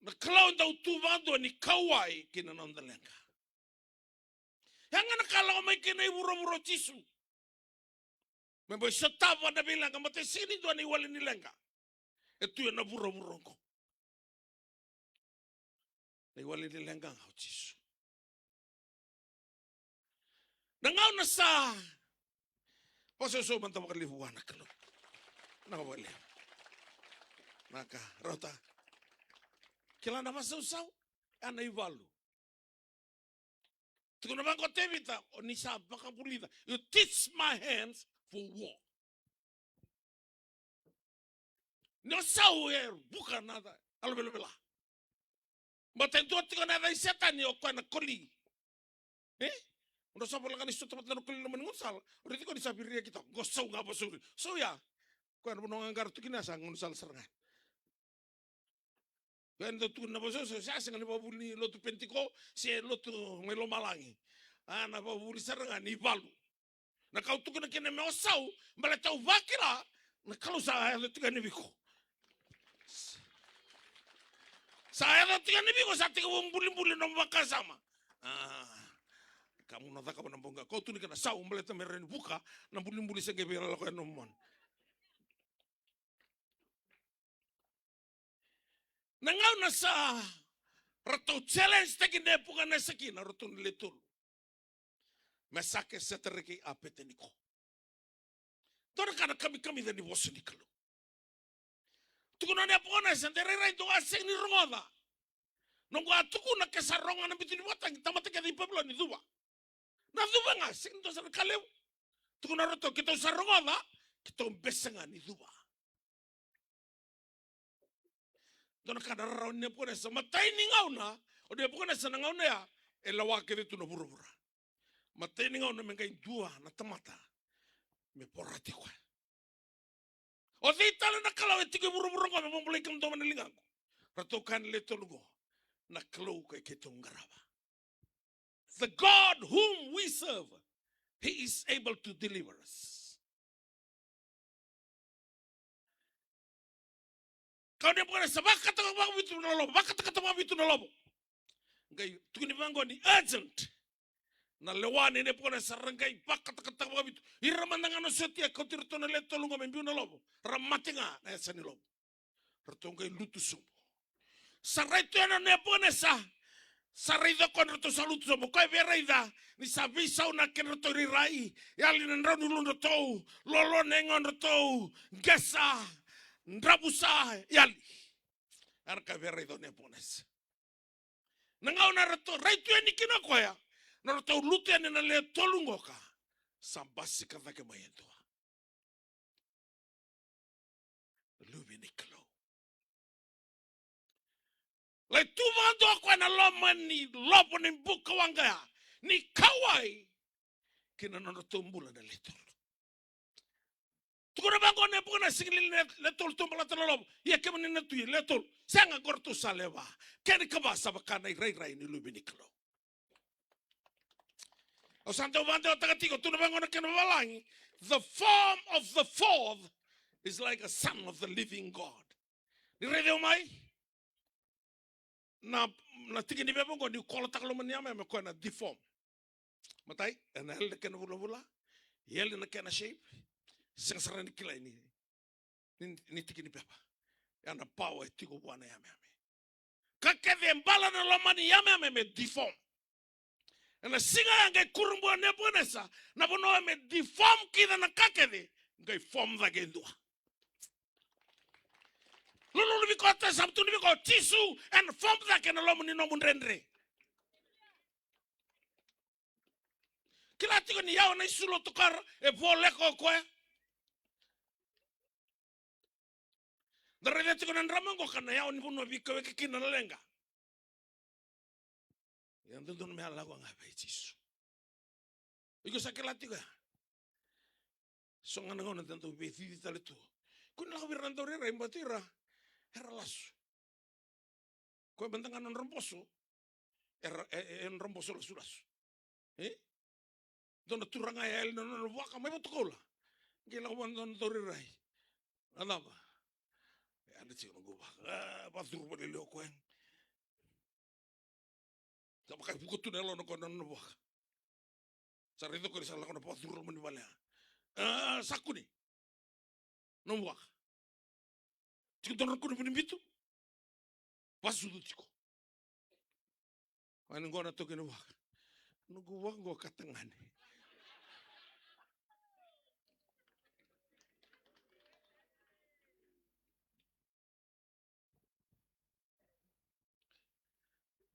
Na Kalou dau tu vakadua ni kauwai ki na noda leqa. Ya ga na ka lako mai kina i vuravura o Jisu. Me bau sotava na veileqa, baleta e sega ni dua na iwali ni leqa e tu ena vuravura oqo. Na iwali ni leqa ga o Jisu. Na gauna sa, vakasausau mada vakalevu vua na Kalou. Na vakalevu. Na ka, rauta. Kila na vakasausau, ya na ivalu. Tukuna vaqo o Tevita, o ni sa vakavulica. You teach my hands for war. Ni o sau e vuka na yalovelavela. Baleta e dua tiko na yaca i Setani o koya na koli. E? O dau sa voleka ni sota vata na koli loma ni gaunisala. O raici koya ni sa viria ki toka. Qo sau ga vakasauri. Sau ya. Koya na vanua qaqara tu kina ya sa gaunisala sara ga. Koya ni dau tukuna na vakasausau, sa sega ni vakavuli ni lotu Penitiko, se lotu mai lomalagi. A, na vakavuli sara ga ni valu. Na ka au tukuna kina me o sau, baleta au vakila, na Kalou sa yaco tiko yani vei iko. Sa yaco tiko yani vei iko, sa tekivu bulibuli na nomu vakasama. A, ka mo na cakava na bogi. Ka au tukuna kina sau, baleta me rawa ni vuka na bulibuli se qai veilalako yani nomu mona. Na gauna sa ratou challenge taki Nepukanesa kina ratou na le tolu. Mesake, Setareke, Apeteniko. Dua na ka na kamikamica ni vosa ni Kalou. Tukuna o Nepukanesa, de rairai dou a sega ni rogoca. Noqu a tukuna ke sa rogo na bitu ni vakatagi, tamata kece i Papiloni, cuva. Na cuva ga, sega ni dua sara na ka levu. Tukuna ratou, keitou sa rogoca, keitou bese ga ni cuva. Dua na ka na rarawa ni Nepukanesa, matai ni gauna, o Nepukanesa na gauna ya, e lewa kece tu na vuravura. Matai ni gauna me qai dua na tamata me vorati koya. O cei tale na Kalou e tiko e vuravura oqo me vakabulai kemudou mai na ligaqu? Ratou kaya na le tolu oqo, na Kalou ka keitou qarava. The God whom we serve, he is able to deliver us. Kau ni bukana sa vakataka vakavitu na lovo, vakatakata vakavitu na lovo. Qai tukuni vaqo ni urgent. Na lewa nei Nepukanesa ra qai vakatakata vakavitu. Ira mada ga na sotia, kauti iratou na le tolu qo me biu na lovo. Ra mate ga na yasa ni lovo. Ratou qai lutu sobu. Sa rai tu yani o Nepukanesa. Sa raica o koya ni ratou sa lutu sobu. Koya e via raica ni sa veisau na kedratou irairai. Yali na drau ni uludratou. Lolo na yagodratou. Qesa. Dravusa. Yali. Era ka via raica o Nepukanesa. Na gauna ratou rai tu yani kina o koya, na ratou lutu yani na le tolu qoka, sa basika cake mai e dua. Luve ni Kalou. Lai tu vakadua o koya na loma ni lovo ni buka waqa ya, ni kauwai ki na nodratou bula na le tolu. Tukuna vaqo o Nepukanesa, sega ni le, le tolu tou balata na lovo. Ia kemuni na tui, le tolu. Sega, qo ratou sa lewa. Kena ikava sa vaka na irairai ni Luve ni Kalou. Au sa dau vakadewataka tiko, tukuna vaqo na kena vavalagi. The form of the fourth is like a son of the living God. Ni raici au mai. Na, na tiki ni veva oqo niu kolotaka loma ni yameyame, koya na deform. Matai, ena yali na kena vulavula, yali na kena shape, sega sara ni kilai ni, ni, ni tiki ni veva. Ya na power e tiko vua na yameyame. Ka kece e bala na loma ni yameyame me deform. Ena siga ya qai kurabui o Nepukanesa, na vanua me deform kina na ka kece, qai form cake e dua. Lululu vei koya, sa tukuna vei koya o Jisu, ena form cake ena loma ni nomu dredre. Kila tiko ni yawa na isulu o tokara, e voleka o koya. Da raica tiko na drama oqo ka na yawa ni vanua veikauwaki kina na leqa. Ia dodonu me a lako ga vei Jisu. Iko sa kila tiko ya. So ga na gauna da dau veicici tale tu. Ko ni lako vei ira na daurairai, baleta ira era lasu. Koya mada ga na nodra boso era, e, e, e nodra boso lasulasu. E? Dua na turaga e yali na nona vuaka mai Vatukoula. Qai lako vua na dua na daurairai. A cava? E yali tiko na noqu vuaka. A, vakacuru vakalailai o koya. Sa vaka e vuka tu na yalona o koya na nona vuaka. Sa raica o koya ni sa lako na vakacuru loma ni vale ya. A, sa kune. Nomu vuaka. Tiko dua na kune vunibitu. Vasucu tiko. Oya ni qo na toki na vuaka. Noqu vuaka qo katagane.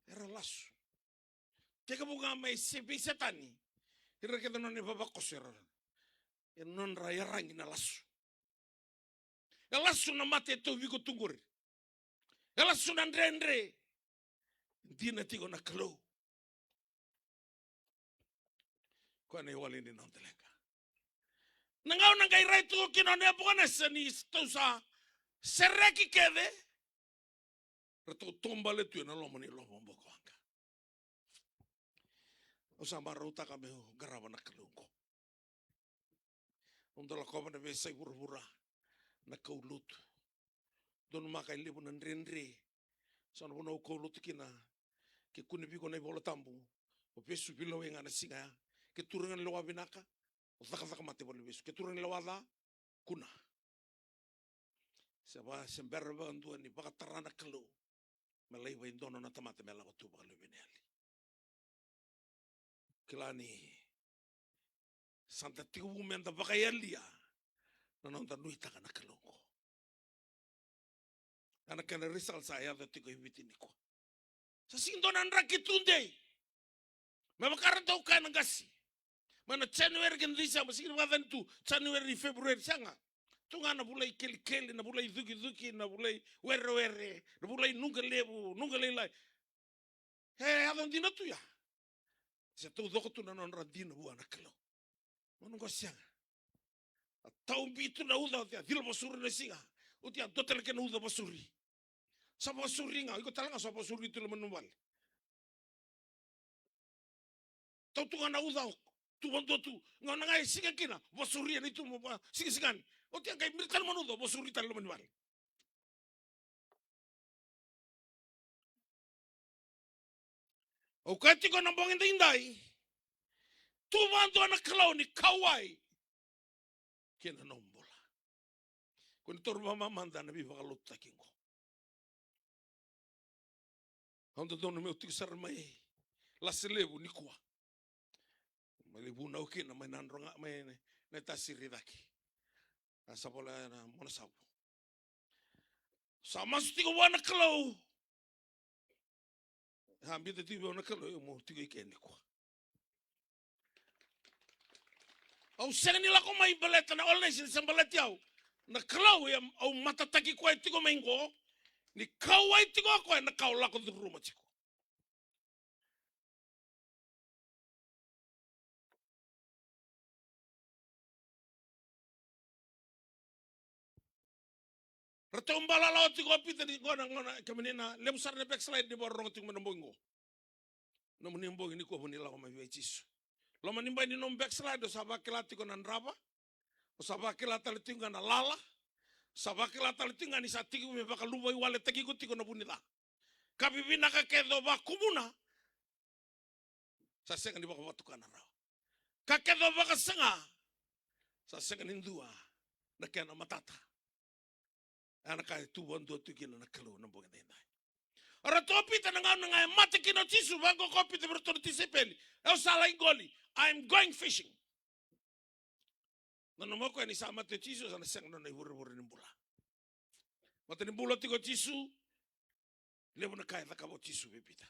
Era lasu. Tekivu ga mai se vei Setani. Ira kece na nona ivavakoso era. E nodra iyaragi na lasu. E lasu na mate e tauvi iko tu qori. E lasu na dredre. Dina tiko na Kalou. Koya na iwali ni noda leqa. Na gauna qai rai tu kina o Nepukanesa ni tou sa sereki kece. Ratou taubale tu ena loma ni lovo bokowaqa. Au sa marautaka meu qarava na Kalou oqo. Au dau lakova na veiyasai vuravura, na kaulotu. Donumaka e levu na dredre. Sa na vanua au kaulotu kina. Ke kune vei iko na iVola Tabu, o Vesu veilewai ga na siga ya. Ke turaga ni lewa vinaka, o cakacaka mate valeniveivesu. Ke turaga ni lewa ca, kuna. Se va, se bera vakadua ni vakatara na Kalou me lai vaidono na tamata me lako tu vakalewe na yali. Kila ni sa da tekivu me da vakayalia na noda nuitaka na Kalou oqo. Ya na kena result sa yaco tiko e Viti nikua. Sa sega ni dua na draki tudei. Me vaka ratou kaya na qase. Mai na January kei na December, sega ni vakacani tu January, February, sega. Tu ga na vulai kelikeli, na vulai cukicuki, na vulai werewere, na vulai nuqa levu, nuqa lailai. E yaco dina tu ya. Se taucoko tu na nodra dina vua na Kalou. Manu qo sega. A taubi tu na uca, oti a cila vasuri na siga. Oti a dua tale kena uca vasuri. Sa vasuri ga, iko tale ga sa vasuri tu loma ni vale. Tau tu ga na uca, tu vadua tu. Gauna ga e siga kina, vasuri yani tu mo va, sigasigani. Oti a qai miri tale manu uca, vasuri tale loma ni vale. Au kaya tiko na bogi daidai, tu vadua na Kalou ni kauwai kei na nomu bula. Ko ni toro vamamada na veivakalotutaki qo. Au dodonu meu tiko sara mai Lase Levu nikua. Mai lai vunau kina mai Nadroga, mai na, na tasiri cake. A sa vola na mona savu. Sa masu tiko vua na Kalou. Sa biuta tiko vua na Kalou, io mo tiko i ke nikua. Au sega ni lako mai baleta na All Nation, se baleti au. Na Kalou e au matataki koya tiko mai qo. Ni kauwai tiko o koya na ka au lako curuma tiko. Ratou balalawa tiko o Pita ni qo na gauna, kemuni na levu sara na backslide ni vakarorogo tiko mai na bogi qo. Nomuni bogi nikua mo ni lako mai vei Jisu. Loma ni bai ni nomu backslide, o sa vakila tiko na drava. O sa vakila tale tiko ga na lala. O sa vakila tale tiko ga ni sa tiko me vakaluvaiwaletaki iko tiko na vu ni ca. Ka vivinaka kece o vakumuna, sa sega ni vakavatukana rawa. Ka kece o vakasaga, sa sega ni dua na kena matata. Ya na ka e tu vadua tu kina na Kalou na bogi daidai. O ratou o Pita na gauna ga e mate kina o Jisu, vaqo ko Pita vei ratou na tisaipeli, au sa lai qoli, I'm going fishing. Nanuma o koya ni sa mate o Jisu, sa na sega na nona ivurevure ni bula. Mate ni bula tiko o Jisu, levu na ka e cakava o Jisu vei Pita.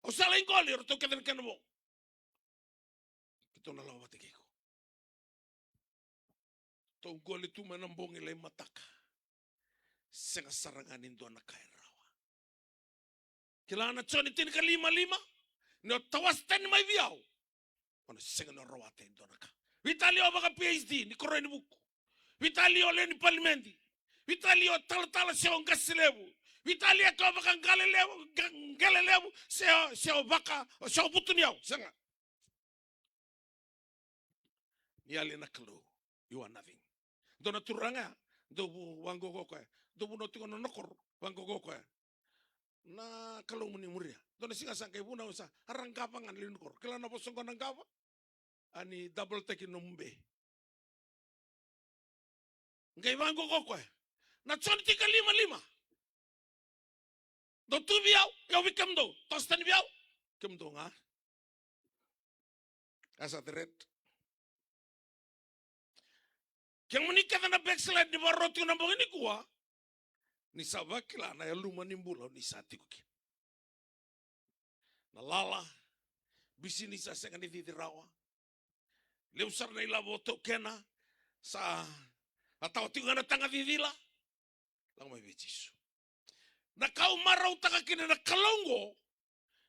Au sa lai qoli, o ratou kece na kena vo. Keitou na lako vata kei iko. Tou qoli tu mai na bogi lai mataka. sega sara ga ni dua na ka e rawa. Kila na Joni tinikalima lima, ni o tawase tani mai vei au, o na sega ni o rawata e dua na ka. Veitalia o vaka P H D ni koroi ni vuku. Veitalia o lewe ni palimedi. Veitalia o talatala se o qase levu. Veitalia ke o vaka qale levu, qa-, qele levu, se o, se o vaka, se o vutuniyau. Sega. Ni yali na Kalou, you are nothing. Dua na turaga ya, dou vu-, vaqoqo koya. Dou vunau tiko na nona koro, vaqoqo koya. Na Kalou mo ni muria. Dua na siga sa qai vunau sa, a ra qava ga na lewe ni koro. Kila na vosa qo na qava? A ni double take nomu be. Qai vaqoqo koya. Na Joni tinikalima lima. Dou tu vei au, au vei kemudou. Toso tani vei au, kemudou ga. As a threat. Kemuni kece na backslide ni vakarau tiko na bogi nikua, ni sa vakila na yaluma ni bula ni sa tiko kina. Na lala, bisinisi sa sega ni cici rawa. Levu sara na ilavo taukena, sa a tawa tiko ga na taga cicila. Lako mai vei Jisu. Na ka au marautaka kina na Kalou oqo,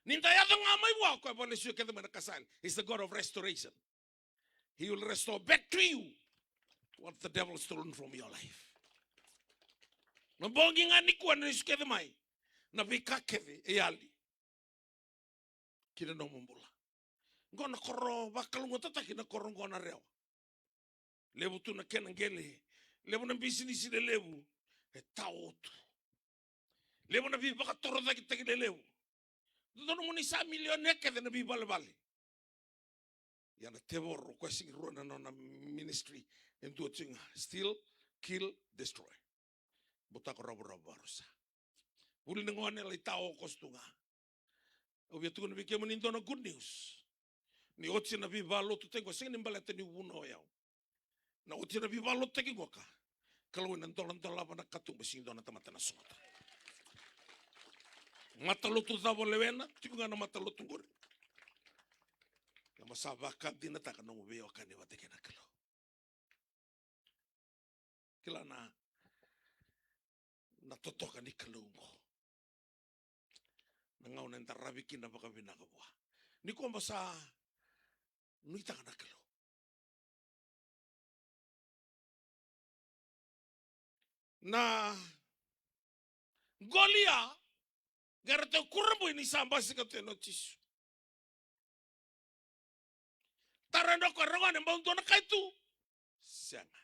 ni da yaco ga mai vua, o koya e vakalesuya kece mai na ka sa yali. He's the God of restoration. He will restore back to you what the devil stolen from your life. Na bogi ga nikua na lesu kece mai na veika kece e yali ki na nomu bula. Qo na koro vakalougatataki na koro qo na Rewa. Levu tu na kena qele, levu na bisinisi lelevu e taotu. Levu na veivakatorocaketaki lelevu. Dodonu mo ni sa milionea kece na veivalevale. Ia na tevoro, o koya sega ni rua na nona ministry, e dua tiko ga, steal, kill, destroy. Butako ravoravo vakarusa. Vuli ni gone lai taokoso tu ga. Au via tukuna vei kemuni dua na good news. Ni oti na veivalotutaki qo, sega ni baleta niu vunau o yau. Na oti na veivalotutaki qoka, Kalou ena doladolava na katuba, sega ni dua na tamata na sota. Matalotu cava o lewena, tiko ga na matalotu qori. Ia mo sa vakadinataka nomu veiwekani vata kei na Kalou. Kila na, na totoka ni Kalou oqo. Na gauna eda ravi kina vakavinaka vua. Nikua mo sa nuitaka na Kalou. Na qoli ya, qai ratou kurabui ni sa basika tu ena o Jisu. Taro e dua ko ragone, bau dua na kai tu? Sega.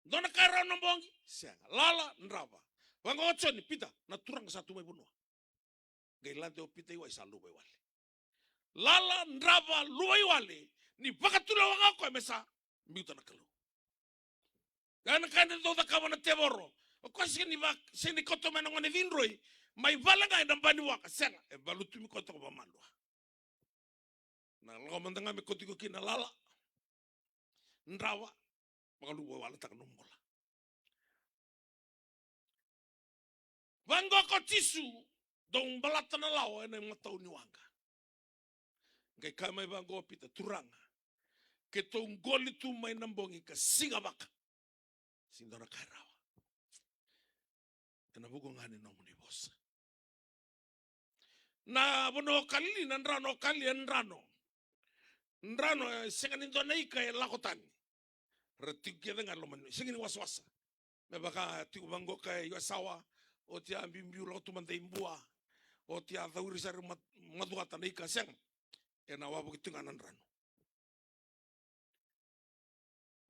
Dua na kai rawa na bogi? Sega. Lala, drava. Vaqo o Joni, Pita, na Turaga sa tu mai vanua. Qai lade o Pita i wai, sa luvaiwale. Lala, drava, luvaiwale. Ni vakatulewa ga o koya me sa biuta na Kalou. Ya na ka eda dau cakava na tevoro. O koya sega ni va-, sega ni kauta mai na gone cidroi mai vale ga ena ba ni vuaka, sega, e vakalutumi koya toka vakamalua. Na lako mada ga me kauti iko kina lala, drava, vakaluvaiwaletaka nomu bula. Vaqo ko Jisu, dau balata na lawa ena imatau ni waqa. Qai kaya mai vaqo o Pita, Turaga, keitou qoli tu mai na bogi ka sigavaka, sega ni dua na ka e rawa. Ena vuku ga ni nomuni vosa. Na vanua o Kalili, na drano o Kalili, e drano. Drano, e sega ni dua na ika e lako tani. Ra tiko kece ga e loma ni, sega ni wasawasa. Me vaka tiko vaqo ka e Yasawa, oti a biubiu lako tu mada i Bua, oti a cauri sara i Mat-, Macuata na ika, sega. Ena wavoki tiko ga na drano.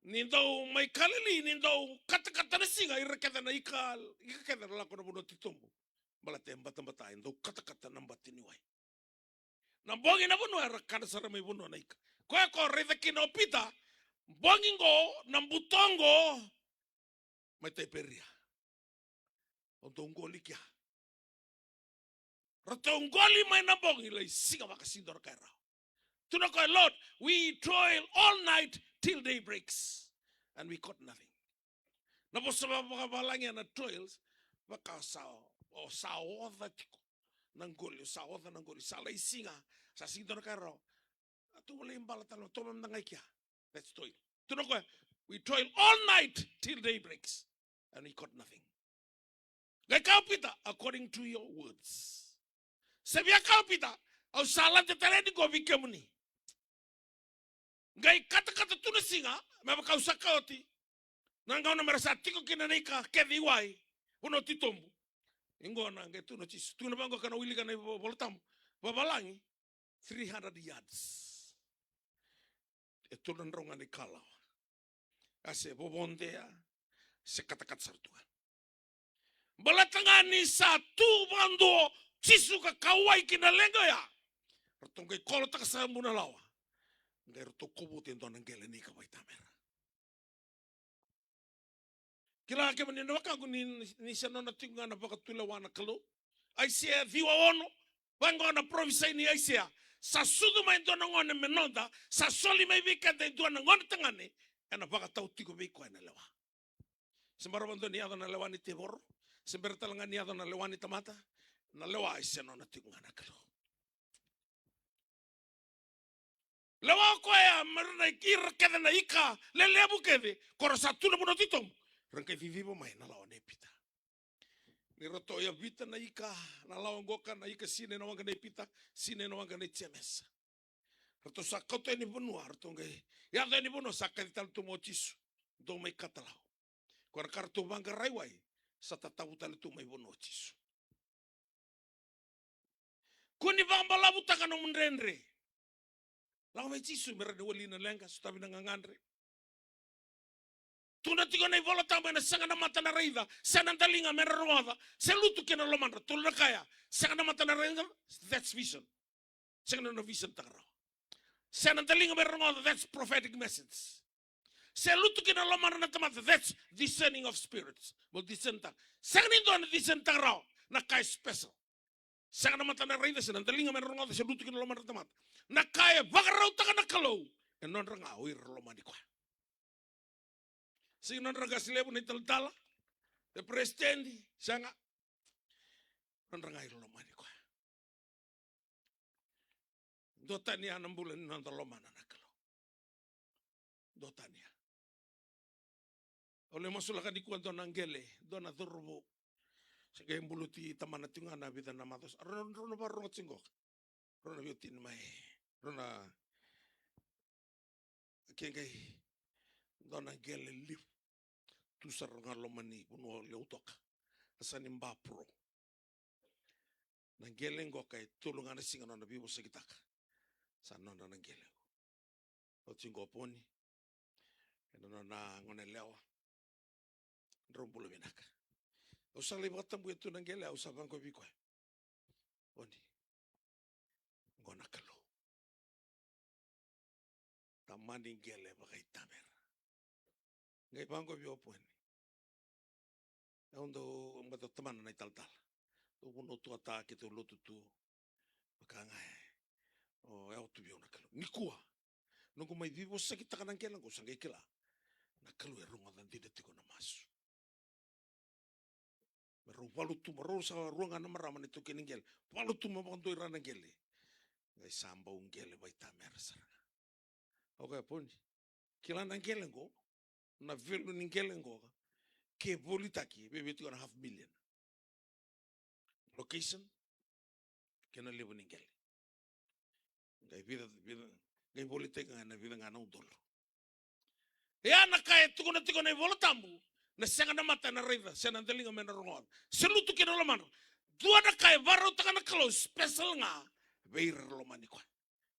Ni dau mai Kalili, ni dau katakata na siga, ira kece na ika, ika kece na lako na vanua titobu. Baleta e batabata, e dau katakata na bati ni wai. Na bogi na vanua era kana sara mai vanua na ika. Koya ko raica kina o Pita, bogi qo, na buto qo, mai Taiperia. O dau qoli kea. Ratou qoli mai na bogi lai sigavaka, sega ni dua na ka e rawa. Tukuna o koya, Lord, we toil all night till day breaks and we caught nothing. Na vosa vakavalagi ena toils, vaka sa, o sa oca tiko na qoli, o sa oca na qoli, sa lai siga, sa sega ni dua na ka e rawa. A tou lai bala tale, tou mada ga i kea. That's toil. Tukuna o koya, we toil all night till day breaks. and he caught nothing. Qai kaya o Pita, "According to your words." Se via kaya o Pita, "Au sa lade tale yani qo vei kemuni." Qai katakata tu na siga, me vaka au sa kaya oti. Na gauna mera sa tiko kina na ika kece i wai, vanua titobu. Iqo na qai tu na Jisu. Tukuna vaqo ka na wilika na ivo-, iVolatabu. Vavalagi, three hundred yards. E tolu na drau ga na ikalawa. A se vovodea, se katakata sara tu ga. Baleta ga ni sa tu vakadua o Jisu ka kauwai ki na leqa oya. Ratou qai kolotaka sara bu na lawa. Qai ratou kovuta e dua na qele ni ika vaitamera. Kila kemuni na wekaqu ni, ni se nona tiko ga na vakatulewa na Kalou. Aisea ciwa ono, vaqo na parofisai ni Aisea. Sa sucu mai e dua na gone me noda, sa soli mai vei keda e dua na gone tagane, ena vakatau tiko vei koya na lewa. Se bera vakadua ni yaco na lewa ni tevoro, se bera tale ga ni yaco na lewa ni tamata, na lewa e se nona tiko ga na Kalou. Lewa o koya, me ra na ira kece na ika lelevu kece, ko ra sa tu na vanua titobu. Ra qai ciciva mai na lawa nei Pita. Ni ratou yavita na ika, na lawa qoka, na ika sinai na waqa nei Pita, sinai na waqa nei Jemesa. Ratou sa kauta yani vanua, ratou qai yaco yani vanua, sa kaci tale tu mai o Jisu. Dou mai katalau. Ko na ka ratou vaqarai wai, sa tatavu tale tu mai vanua o Jisu. Kua ni vakabalavutaka nomu dredre. Lako vei Jisu me rawa ni wali na leqa, sotavi na gagadre. Tukuna tiko na iVolatabu, ena sega na mata na raica, se na daliga me ra rogoca, se lutu ki na lomadra. Tolu na ka ya, sega na mata na raica, that's vision. Sega na nona vision taka rawa. Se na daliga me ra rogoca, that's prophetic message. Se lutu ki na lomadra na tamata, that's discerning of spirits. Mo discern taka. Sega ni dua na discern taka rawa, na ka e special. Sega na mata na raica, se na daliga me na rogoca, se lutu ki na lomadra na tamata. Na ka e vakarautaka na Kalou, e nodra ga o ira lomani koya. Sega nodra qase levu na italatala, e peresitedi, sega. Nodra ga ira lomani koya. Dua tani ya na bula ni noda lomana na Kalou. Dua tani ya. Au lai masulaka nikua dua na qele, dua na cauravou. Se qai buluti tamana tiko ga na vica na macawa. Rau na, rau na vakarorogo tiko qo. Rau na veiwatini mai. Rau na ke qai dua na qele levu. Tu sara ga loma ni vanua levu toka. A sa ni ba pro. Na qele qo ka e tolu ga na siga nona veivosakitaka. Sa nona na qele qo. Oti qo Poni. Ena nona gone lewa. Drau bula vinaka. Au sa lai vakatabuya tu na qele, au sa vaqo vei koya. Oni. Qo na Kalou. Tamani qele vakaitamera. Qai vaqo vei au Poni. Au dau bata tamana na italatala. Dau vunau tu a ta keitou lotu tu. Vaka ga e. O, e au tu vei au na Kalou. Nikua. Noqu mai veivosakitaka na qele qo sa qai kila. Na Kalou e rogoca dina tiko na masu. Me rau valu tu, me rau sa rua ga na marama na itaukei ni qele. Valu tu me vakadua ira na qele. Qai sa bau qele vaitamera sara ga. Au kaya Poni. Kila na qele qo. Na value ni qele qo. Ke volitaki, vei vei tiko na half million. Location. Kei na levu ni qele. Qai vica, vica, qai volitaki ga ena vica ga na udolu. Ia na ka e tukuna tiko na iVola Tabu, na sega na mata ena raica, se na daliga me na rogoca, se lutu ki na lomadra. Dua na ka e vakarautaka na Kalou, special ga vei ira era lomani koya.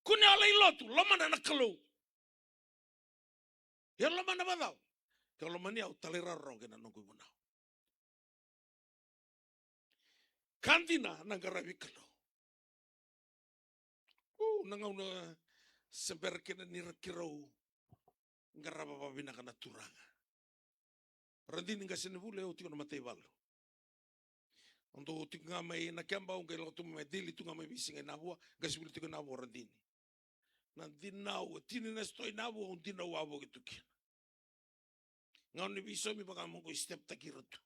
Kua ni o lai lotu, lomana na Kalou. Ia lomana vakacava? Ke o lomani au, talairawarawa kei na noqu ivunau. Ka dina na qaravi Kalou. U, na gauna se bera kina ni ra keirau qarava vakavinaka na Turaga. Radini qasenivuli, au tiko na mataivalu. Au dau tiko ga mai Nakeba, au qai lako tu mai Dili, tu ga mai veisiga i Navua, qasenivuli tiko i Navua, Radini. Na dinau, e tini na sitoa i Navua, au dinau wavoki tu kina. Gauna ni veisaumi vaka mo qai step taki ira tu.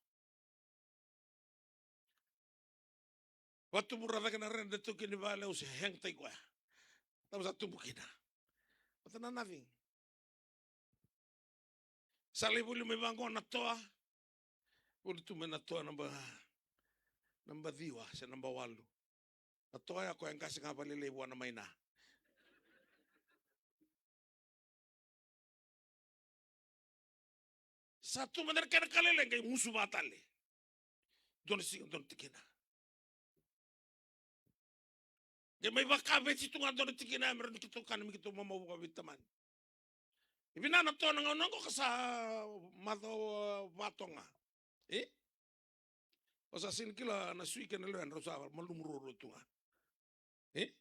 Vatuvura cake na rede, taukei ni vale, au se hang taki koya. Tava sa tubu kina. Vata na nothing. Sa lai voli mai vaqo na toa. Voli tu mai na toa naba, naba ciwa se naba walu. Na toa ya koya e qase ga valelei vua na maina. Sa tu mada na kena ka lailai qai musu vata tale. Dua na siga, dua na tikina. Qai mai vakaveti tu ga dua na tikina ya me rawa ni keitou kana me keitou mamau vakaveitamani. E vinaka na toa na gauna oqo ka sa macawa va toka ga. E? O sa sega ni kila na sui kei na lewena, rau sa malumu ruarua tu ga. E?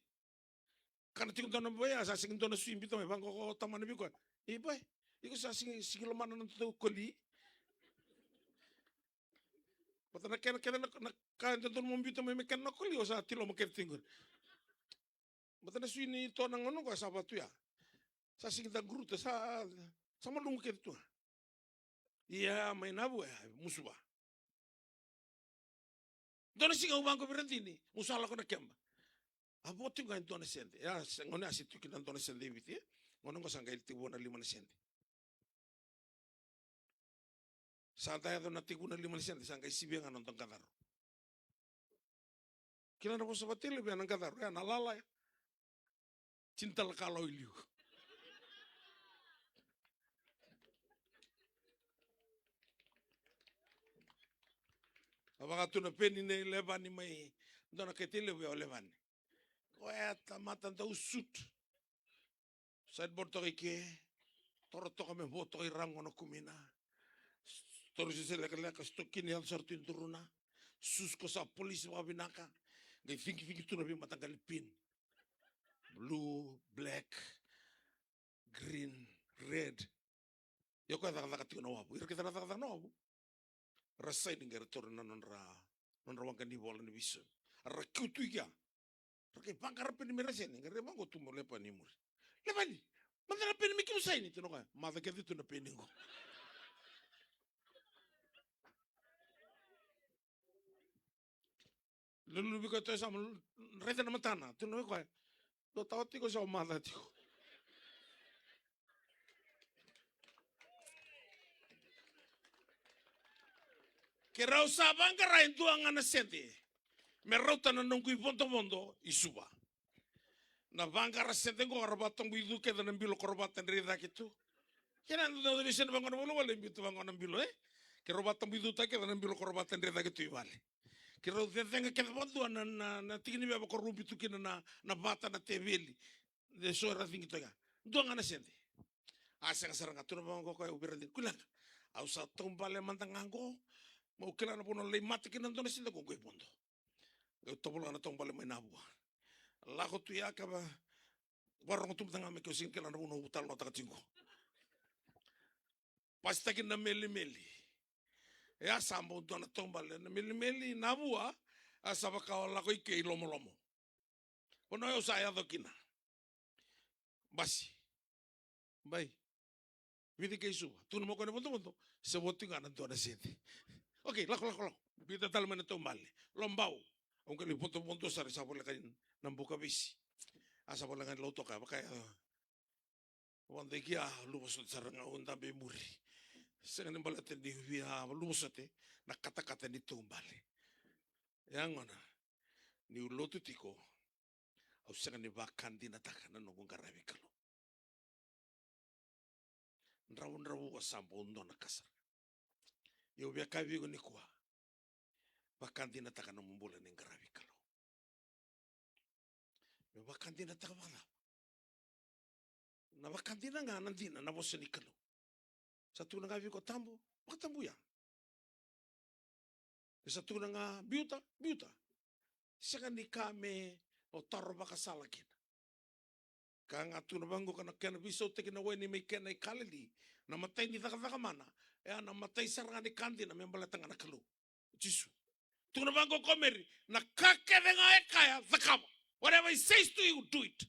Kana tiko dua na bai, a sa sega ni dua na sui biuta mai, vaqo ko tamana vei koya. E bai, iko sa sega, sega ni lomana na nodatou koli. Vata na kena kece na, na ka e dodonu mo biuta mai me kena na koli, o sa tiloma kece tiko qori. Vata na sui ni toa na gauna qo sa vatu ya. Sa sega ni da guruta, sa, sa malumu kece tu ga. Ia mai na vua ya, musu va. Dua na siga au vaqo vei Radini, au sa lako na keba. A vo tiko ga e dua na sede. Ia, se gauna ya se tu kina dua na sede e Viti, e? Gauna qo sa qai tekivu na lima na sede. Sa da yaco na tekivu na lima na sede, sa qai sivia ga na noda qacaro. Kila na vosa vata i liu ya na qacaro, ya na lala ya. Tini tale na ka lau i liu. A vaka tu na peni nei Levani mai, dua na kaitei levu ya o Levani. Koya tamata dau suit. Sideboard toka i ke, toro toka me vo toka i ra gona kumina. Toro sese lekaleka, sitokini yaco sara tu i duruna. Susu ko sa polisi vakavinaka. Qai cigicigi tu na veimataqali pin. Blue, black, green, red. Ia koya cakacaka tiko na wavu. Ira kece ra cakacaka na wavu. Ra saini qai ra taura na nodra, nodra waqa ni vola ni veisaumi. Ra kiu tu i kea. Ra qai vaqara peni me ra saini, qai ra vaqo tu mai o Levani i muri. Levani, mada na peni me keimami saini, tukuna o koya. Maca kece tu na peni qo. Lululu vei koya tu e yasamu, raica na matana, tukuna vei koya. Dua tawa tiko se o maca tiko. Keirau sa vaqara e dua ga na sede me rauta na noqu ivodovodo i Suva. Na vaqara sede qo era vatabuicu kece na bilo ko ra vatadre cake tu. Kena dodonu ni sede vaqo na valevale e biuta vaqo na bilo, e? Keirau vatabuicutaka kece na bilo ko ra vatadre cake tu i vale. Keirau cecega kece vakadua na, na, na tiki ni veva ko ra ubi tu kina na, na vata na teveli. De so era cigi toka. Dua ga na sede. A sega sara ga, tukuna vaqo o koya vei Radini. Kua ni laga. Au sa taubale mada ga qo. Meu kila na vanua lai mate kina na dua na sede qo, qo i vodo. Qai tovolea na taubale mai na vua. Lako tu ya ka va, varogo tu mada ga me keu sega ni kila na vanua au talanoataka tiko. Pasitaki na melimeli. E a sa bau dua na taubale na melimeli na vua, a sa vaka o lako i ke i lomolomo. Vanua au sa yaco kina. Basi. Bai. Viti kei Suva. Tukuna mai o koya na vodovodo. Se vo tiko ga na dua na sede. Okei, lako, lako, lako. Biuta tale mai na taubale. Lobau. Au qai lai vodovodo sara, sa voleka ni na buka veisi. A sa voleka ni Lautoka, vaka ya. Vodo i ke, a luva sote sara ga au dabe i muri. Sega ni baleta niu via luva sote na katakata ni taubale. E a gona niu lotu tiko, au sega ni vakadinataka na noqu qaravi Kalou. Dravudravua sa bau dua na ka sara. Ia au via kaya vei iko nikua, vakadinataka nomu bula ni qaravi Kalou. Me vakadinataka vakacava? Na vakadina ga na dina na vosa ni Kalou. Sa tukuna ga vei iko tabu, vakatabuya. E sa tukuna ga biuta, biuta. Sega ni ka me o taro vakasala kina. Ka ga tukuna vaqo, ka na kena veisautaki na waini mai kena i Kalili, na matai ni cakacaka mana, e a na matai sara ga ni ka dina me baleta ga na Kalou. Jisu. Tukuna vaqo ko Meri, na ka kece ga e kaya, cakava. Whatever he says to you, do it.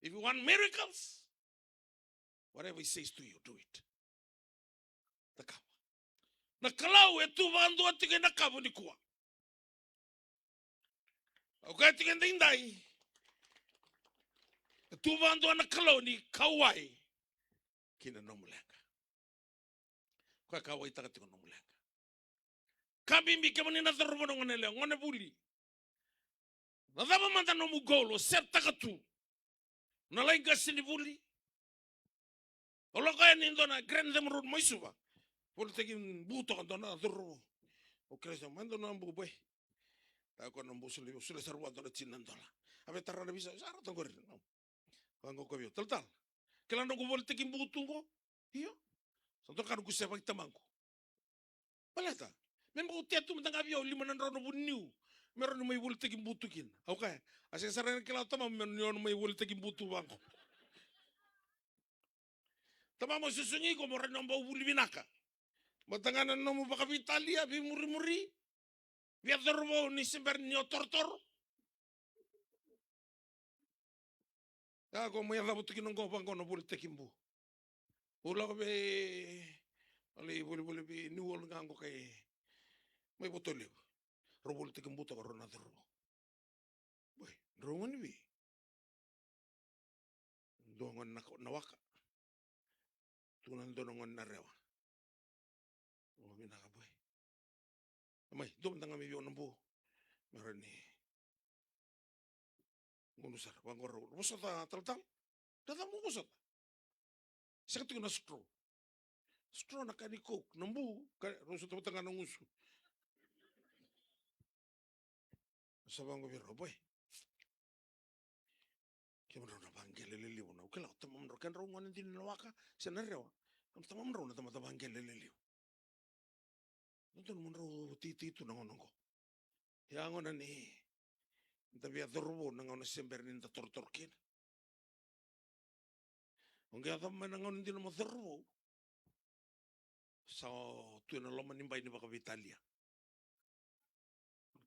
If you want miracles, whatever he says to you, do it. Cakava. Na Kalou e tu vakadua tiko ena kavu nikua. Au kaya tiko edaidai, e tu vakadua na Kalou ni kauwai kina nomu leqa. Koya kauwaitaka tiko nomu leqa. Ka bibi kemuni na cauravou, na gone yalewa, gone vuli. Na cava mada nomu goal o set taka tu? Na lai qasenivuli? O lako yani e dua na Grantham Road mai Suva. Volitaki bu toka dua na cauravou. O kerei sa mai dua na bu, boy. Taya koya na bu, solia, solia sara vua dua na tini na dola. A via tara na visa, sa rauta qori. Vaqo o koya vei au, talatala, kila noqu volitaki bu tu qo? Io. Sa dua ka noqu sevaki tamaqu. Baleta me bau tea tu mada ga vei au lima na drau na vu ni niu me rawa ni mai volitaki bu tu kina. Au kaya, a sega sara ni kila o tamamu me rawa ni o mai volitaki bu tu vaqo. Tamamu, susugi iko mo rawa ni o bau vuli vinaka. Baleta ga na nomu vakaveitalia, veimurimuri, via cauravou ni se bera ni o torotoro. Ia ko mai yacova tu kina qo vaqo na volitaki bu. Au lako vei, au lai volivoli vei New World ga qo, kai mai Votolevu. Rau volitaki bu toka rau na cauravou. Boy, drau gone vei? Dua gone na, na waka. Tukuna dua na gone na rewa. O, vinaka boy. Mai, dua mada ga mai vei au na bu. Me rawa ni gunu sara, vaqo rau. Vosota, talatala. Na cava mo vosota? Sega tiko na straw. Straw na ka ni Coke, na bu, ka, rau sota vata ga na gusu. Sa vaqo vei rau, boy. Kemudrau na vaqele lelevu, na, au kila o tamamudrau, kedrau gone dina na waka se na rewa. Na tamamudrau na tamata vaqele lelevu. Dodonu mo drau teitei tu na gauna oqo. Ia gauna ni da via cauravou na gauna se bera ni da torotoro kina. O qai yacova mai na gauna dina mo cauravou, sa o tu ena loma ni bai ni vakaveitalia.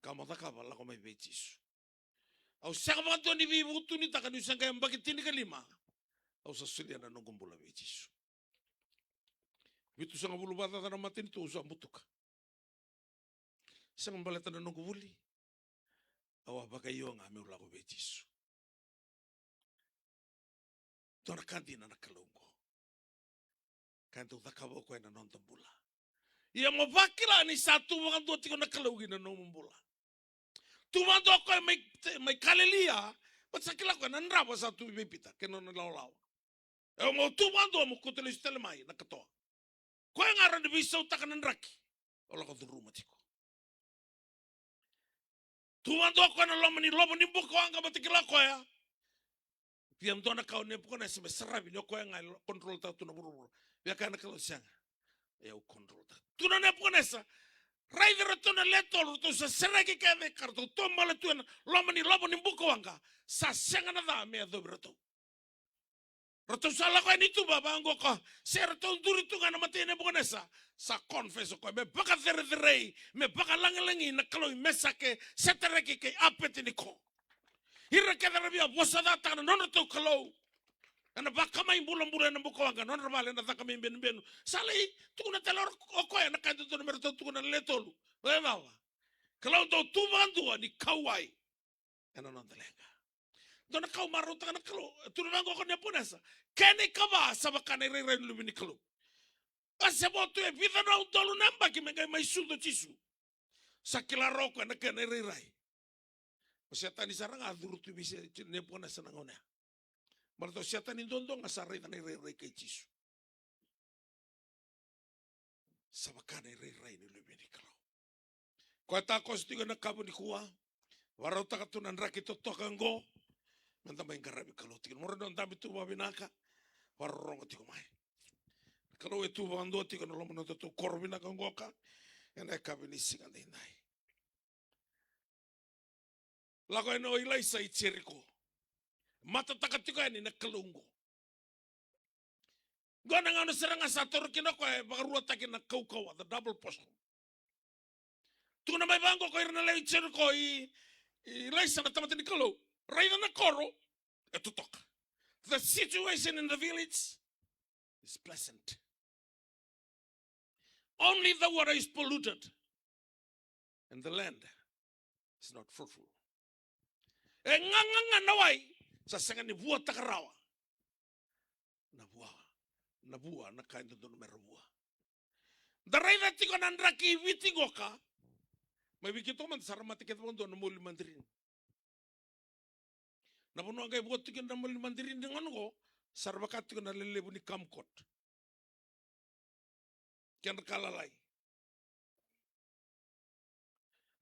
Ka mo cakava, lako mai vei Jisu. Au sega vakadua ni veivutunitaka niu sa qai yabaki tinikalima. Au sa solia na noqu bula vei Jisu. Vitusagavulu vakacaca na matanitu au sa butuka. Sega baleta na noqu vuli. Au a vakaio ga meu lako vei Jisu. Dua na ka dina na Kalou oqo. Ka e dau cakava o koya ena noda bula. Ia mo vakila ni sa tu vakadua tiko na Kalou ki na nomu bula. Tu vakadua o koya mai, mai Kalilia, baleta sa kila o koya na drava sa tu vei Pita kei na nona ilawalawa. E, mo tu vakadua mo kauta lesu tale mai na katoa. Koya ga rawa ni veisautaka na draki. O lako curuma tiko. Tu vakadua o koya na loma ni lovo ni bukawaqa, baleta kila o koya. Via dua na ka o Nepukanesa me saravi ni o koya ga e control taka tu na vuravura. Via kaya na Kalou, sega. E au control taka. Tukuna o Nepukanesa, raici iratou na le tolu, ratou sa sereki kece ka ratou tomale tu ena loma ni lovo ni bukawaqa. Sa sega na ca me yacovi iratou. Ratou sa lako yani i tuba vaqo ka, se ratou duri tu ga na mata i Nepukanesa. Sa confess o koya, me vakacerecerei, me vakalagilagi na Kalou i Mesake, Setareki kei Apetiniko. Ira kece era via vosacataka na nodratou kalou. Ena vakamai bulabula ena bukawaqa, nodra vale ena caka mai benubenu. Sa lai tukuna tale o koya na ka e dodonu me ratou tukuna na le tolu. Vacava? Kalou dau tu vakadua ni kauwai ena noda leqa. Dua na ka au marautaka na Kalou, e tukuna vaqo ko Nepukanesa, kena ikava sa vaka na irairai ni Luve ni Kalou. A se vo tu e vica na udolu na yabaki me qai mai sucu o Jisu. Sa kila rawa o koya na kena irairai. O Setani sara ga a curu tu vei Nepukanesa na gauna ya. Baleta o Setani duadua ga sa raica na irairai kei Jisu. Sa vaka na irairai ni Luve ni Kalou. Koya takoso tiko ena yakavi nikua, varautaka tu na draki totoka oqo, meda mai qaravi Kalou tiko. Mo rawa ni o dabe tu vakavinaka, vakarorogo tiko mai. Kalou e tu vakadua tiko ena loma ni nodatou koro vinaka oqo ka, ena yakavi ni siga daidai. Lako yani o Ilaisa i Jeriko. Matataka tiko yani na Kalou oqo. Qo na gauna sara ga sa taura kina o koya e vakaruataki na kaukauwa, the double portion. Tukuna mai vaqo ko ira na lewe i Jeriko, i, i Ilaisa na tamata ni Kalou. Raica na koro e totoka. The situation in the village is pleasant. Only the water is polluted and the land is not fruitful. E gaga ga na wai, sa sega ni vuataka rawa. Na vua, na vua, na ka e dodonu me ra vua. Da raica tiko na draki i Viti qoka, Mai vei keitou mada sa ra mate kece vakadua na moli madirini. Na vanua qai vo tiko na moli madirini ni gauna qo, sa ra vaka tiko na lelevu ni Kamkot. Kedra ka lalai.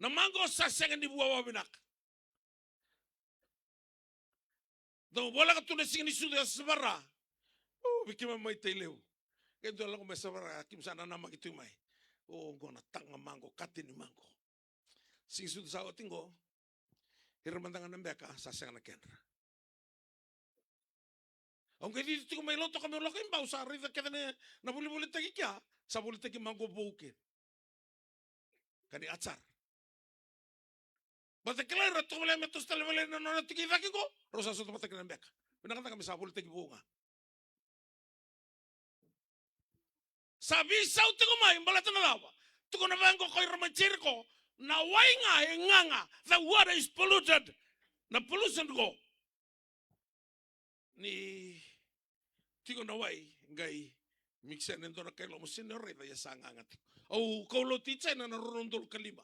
Na maqo sa sega ni vua vakavinaka. Dau voleka tu na siga ni sucu e Savara. O, vei keimami mai Tailevu. Qai dua lako mai Savara, keimami sa nanamaki tu mai. O, qo na taga maqo, kati ni maqo. Siga ni sucu sa oti qo. Ira mada ga na beka, sa sega na kedra. Au qai cici tiko mai Lautoka meu lako i Bau, sa raica kece na, na volivolitaki kea, sa volitaki maqo vou kina. Ka ni achar. Baleta kila ira toka vale me toso tale vale na nona tiki i cake qo, rau sa sota vata kina na beka. Vinaka caka me sa volitaki vou ga. Sa veisau tiko mai, baleta na cava? Tukuna vaqo ko ira mai Jeriko, na wai ga e gaga, the water is polluted. Na pollution qo. Ni tiko na wai, qai mix ena dua na kai loma sega ni o raica ia sa gaga tiko. Au kaulotu i China na rua na udolu ka lima.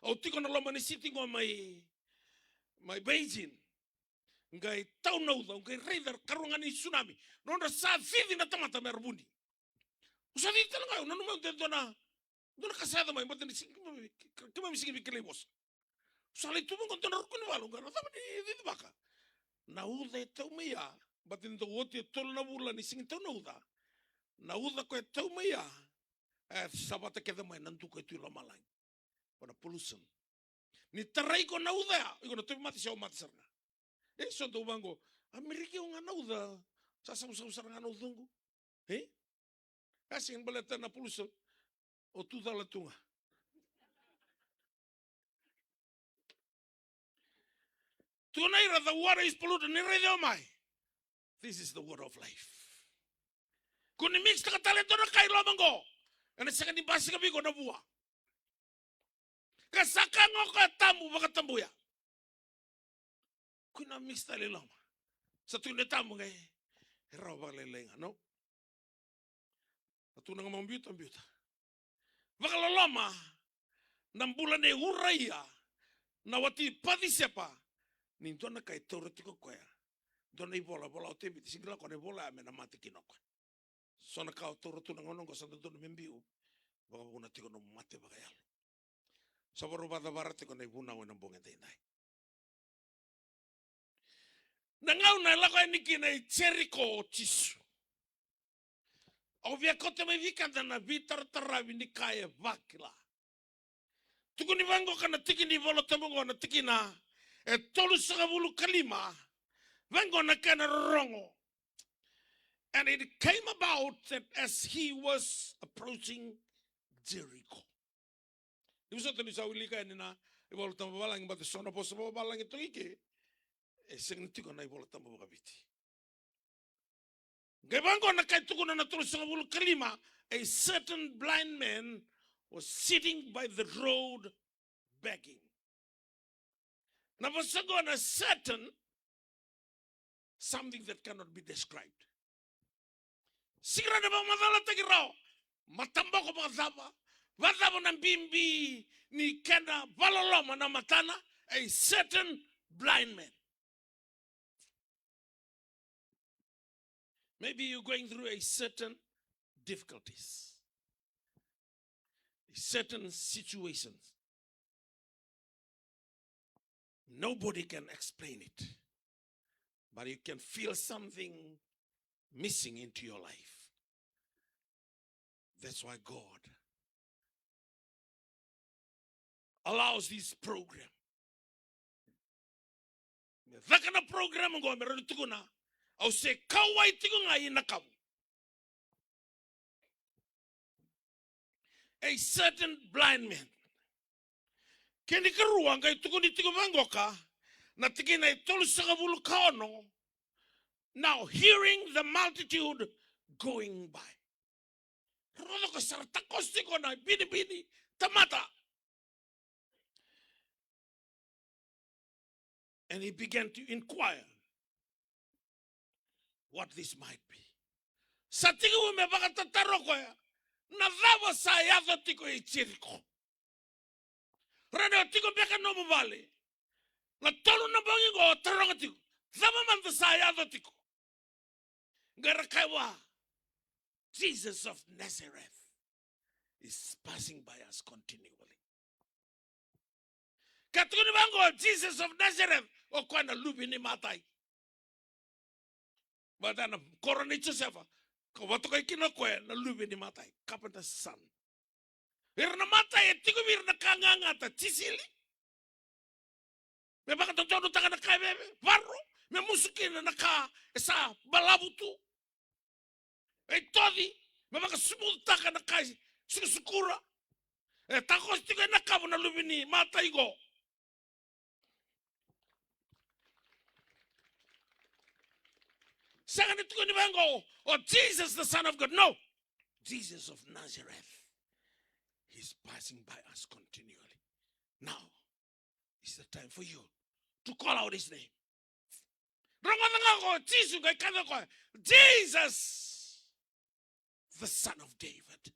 Au tiko na loma ni city qo mai, mai Beijing. Qai tau na uca, au qai raica karua ga ni tsunami. Nodra sa cici na tamata me ra vuni. Au sa cici tale ga, au nanuma au de dua na, dua na ka sa yaco mai, baleta ni sega keimami, keimami sega ni via kilai vosa. Au sa lai tu vaqo dua na ruku ni valu, au qai na cava ni cicivaka. Na uca e tau mai ya, baleta ni dau oti e tolu na vula ni sega ni tau na uca. Na uca ko e tau mai ya, e savata kece mai na duka e tu i lomalagi. Ko na pollution. Ni tarai iko na uca ya, iko na tauvimate se o mate sara ga. E so dau vaqo, Amerika, o ga na uca, sa sausau sara ga na ucuqu. E? A sega ni baleta na pollution, o tu cala tu ga. Tukuna ira, the water is polluted, ni raici au mai. This is the water of life. Ko ni mix taka tale e dua na ka i loma qo, ena sega ni basika vei iko na vua. Ka sa ka ga o koya tabu vakatabuya. Ko na mix tale i loma. Sa tukuni tabu ga e rawa vakalailai ga, no? Na tukuna ga mo biuta, biuta. Vakaloloma na bula nei Uraia, na wati Pacisepa, ni dua na ka e taura tiko koya. Dua na ivola, vola o Tevita, sega ni lako na ivola ya me na mate kina o koya. So na ka o taura tu na gauna oqo sa dodonu me biu, vakavuna tiko nomu mate vakayalo. Sa vakarau vakacavara tiko na ivunau ena bogi edaidai. Na gauna e lako yani kina i Jeriko o Jisu. Au via kauta mai vei keda na veitarataravi ni ka e vakila. Tukuni vaqo ka na tiki ni Vola Tabu oqo na tikina e tolusagavulu ka lima. Vaqo na kena rorogo. And it came about that as he was approaching Jericho. Ni vosota ni sa wilika yani na iVola Tabu vavalagi, baleta so na vosa vavalagi toka i ke, e sega ni tiko na iVola Tabu vakaviti. Qai vaqo na ka e tukuna na tolusagavulu ka lima, a certain blind man was sitting by the road begging. Na vosa qo na certain, something that cannot be described. Sega ni vakamacalataki rawa. Mataboko vakacava, vakacava na bibi ni kena vakaloloma na matana, a certain blind man. Maybe you're going through a certain difficulties, a certain situations. Nobody can explain it, but you can feel something missing into your life. That's why God allows this program. Me caka na program oqo me rawa ni tukuna, au se kauwai tiko ga i Nakavu. A certain blind man. Kena ikarua qai tukuni tiko vaqoka na tikina e tolusagavulu ka ono. Now hearing the multitude going by. Rogoca ko sa ra takoso tiko na binibini tamata. And he began to inquire what this might be. Sa tekivu me vakatataro koya na cava sa yaco tiko i Jeriko. O tiko beka nomu vale. Na tolu na bogi qo o taroga tiko, cava mada sa yaco tiko? Qai ra kaya vua, Jesus of Nazareth is passing by us continually. Ka tukuni vaqo, Jesus of Nazareth, o koya na luve ni matai. Vata na koro nei Josefa, ka vakatokai kina o koya na luve ni matai, carpenter's son. Ira na matai e tiko vei ira na ka gagata, tisili. Me vakadodonutaka na ka e veve, varo, me musu kina na ka e sa balavu tu. E toci, me vakasumutaka na ka e sukusukura. E takoso tiko ena kavu na luve ni matai qo. Sega ni tukuni vaqo, o Jesus, the Son of God. No. Jesus of Nazareth. He's passing by us continually. Now is the time for you to call out his name. Rogoca ga ko Jisu qai kaci koya, Jesus, the son of David.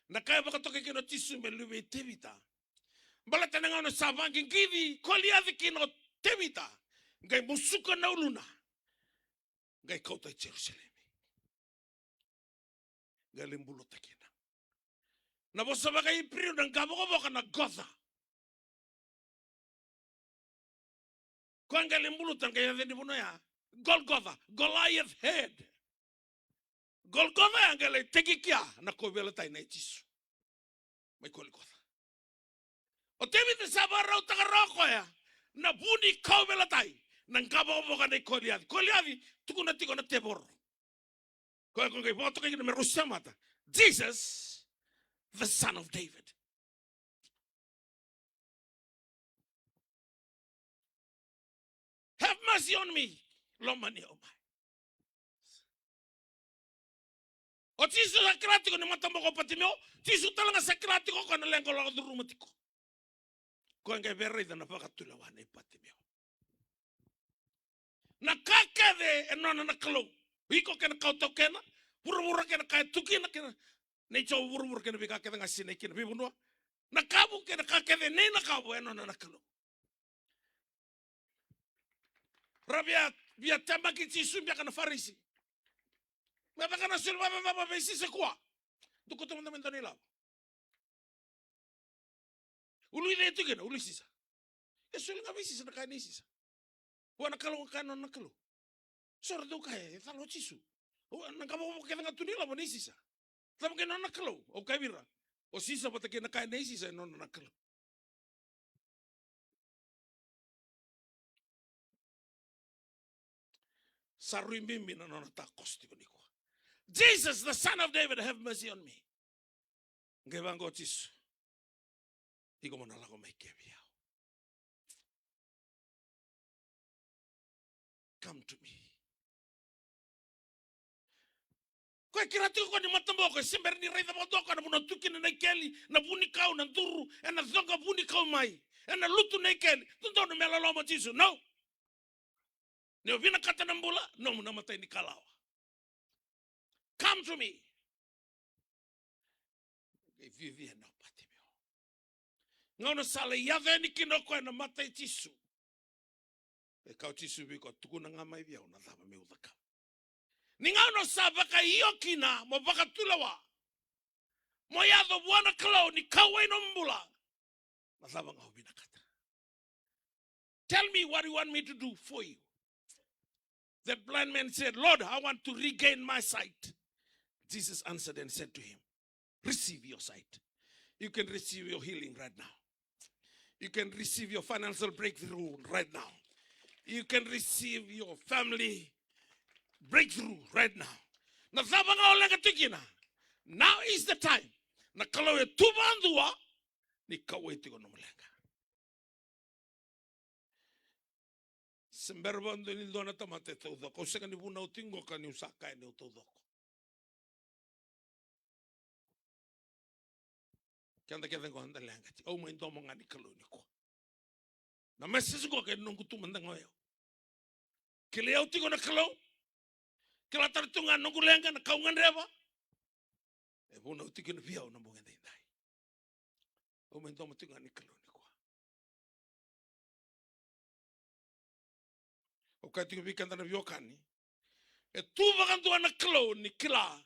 Na ka e vakatokai kina o Jisu me luve i Tevita. Baleta na gauna sa vaqiqici Koliaci kina o Tevita, qai musuka na uluna, qai kauta i Jerusalemi. Qai lai buluta kina. Na vosa vakaIperiu na qavokavoka na Gotha. Koya qai lai buluta, qai yaca ni vanua ya Golgotha, Goliath head. Golgotha ya qai lai tekikia na kauveilatai nei Jisu mai Golgotha. O Tevita sa vakarautaka rawa koya na vu ni kauveilatai, na qavokavoka nei Koliaci. Koliaci tukuna tiko na tevoro. Koya ko qai vakatokai kina me rau semata, Jesus, the son of David. Have mercy on me. Lomani au mai. O Jisu sa kila tiko ni mataboko o Patimeo. Jisu tale ga sa kila tiko koya na leqa lako curuma tiko. Koya qai via raica na vakatulewa nei Patimeo. Na ka kece e nona na Kalou. Iko kei na ka o taukena, vuravura kei na ka e tu kina, kei na nature o vuravura kei na veika kece ga sinai kina veivanua. Na kavu kei na ka kece nei na kavu e nona na Kalou. Ra via, via temaki Jisu beka na Farisi. Me caka na soli vakacacava vei Sisa kua. Dukuta mada mai dua na ilavo. Ulu i cei e tu kina? Ulu i Sisa. E soli ga vei Sisa na ka e nei Sisa. Vua na Kalou ga ka e nona na Kalou. So ra dau kaya e cala o Jisu. O, na qavokavoka kece ga tu ni lavo nei Sisa. Cava qai nona na Kalou? Au kaya vei ira, o Sisa vata kei na ka e nei Sisa e nona na Kalou. Sa rui bibi na nona takoso tiko nikua. Jesus, the son of David, have mercy on me. Qai vaqo o Jisu, iko mo na lako mai ke vei au. Come to me. Koya e kila tiko koya ni mataboko, e se bera ni raica vakadua koya na vanua tu kina na ikeli, na vunikau, na duru, ena coqa vunikau mai, ena lutu na ikeli. Dodonu me loloma o Jisu. No. Ni o vinakata na bula, nomu na matai ni kalawa. Come to me. Qai viavia na Patimeo. Gauna sa lai yaco yani kina o koya na mata i Jisu, e kaya o Jisu vei koya, tukuna ga mai vei au na cava meu cakava. Ni gauna sa vakaio kina mo vakatulewa, mo yaco vua na Kalou ni kauwai nomu bula, na cava ga o vinakata. Tell me what you want me to do for you. That blind man said, Lord, I want to regain my sight. Jesus answered and said to him, receive your sight. You can receive your healing right now. You can receive your financial breakthrough right now. You can receive your family breakthrough right now. Na cava ga o leqa tiko kina, now is the time. Na Kalou e tu vakadua ni kauwai tiko nomu leqa. Se bera vakadua ni dua na tamata e taucoko. Au sega ni vunau tiko qo ka niu sa kaya niu taucoko. Keda kece qo eda leqa tiko. Au mai domo ga ni Kalou nikua. Na message qo ke noqu tu mada ga o yau. Kilai au tiko na Kalou. Kila tale tu ga noqu leqa, na ka au gadreva. E vunau tiko kina vei au na bogi edaidai. Au mai domo tiko ga ni Kalou nikua. Au kaya tiko vei keda na veiwekani, e tu vakadua na Kalou ni kila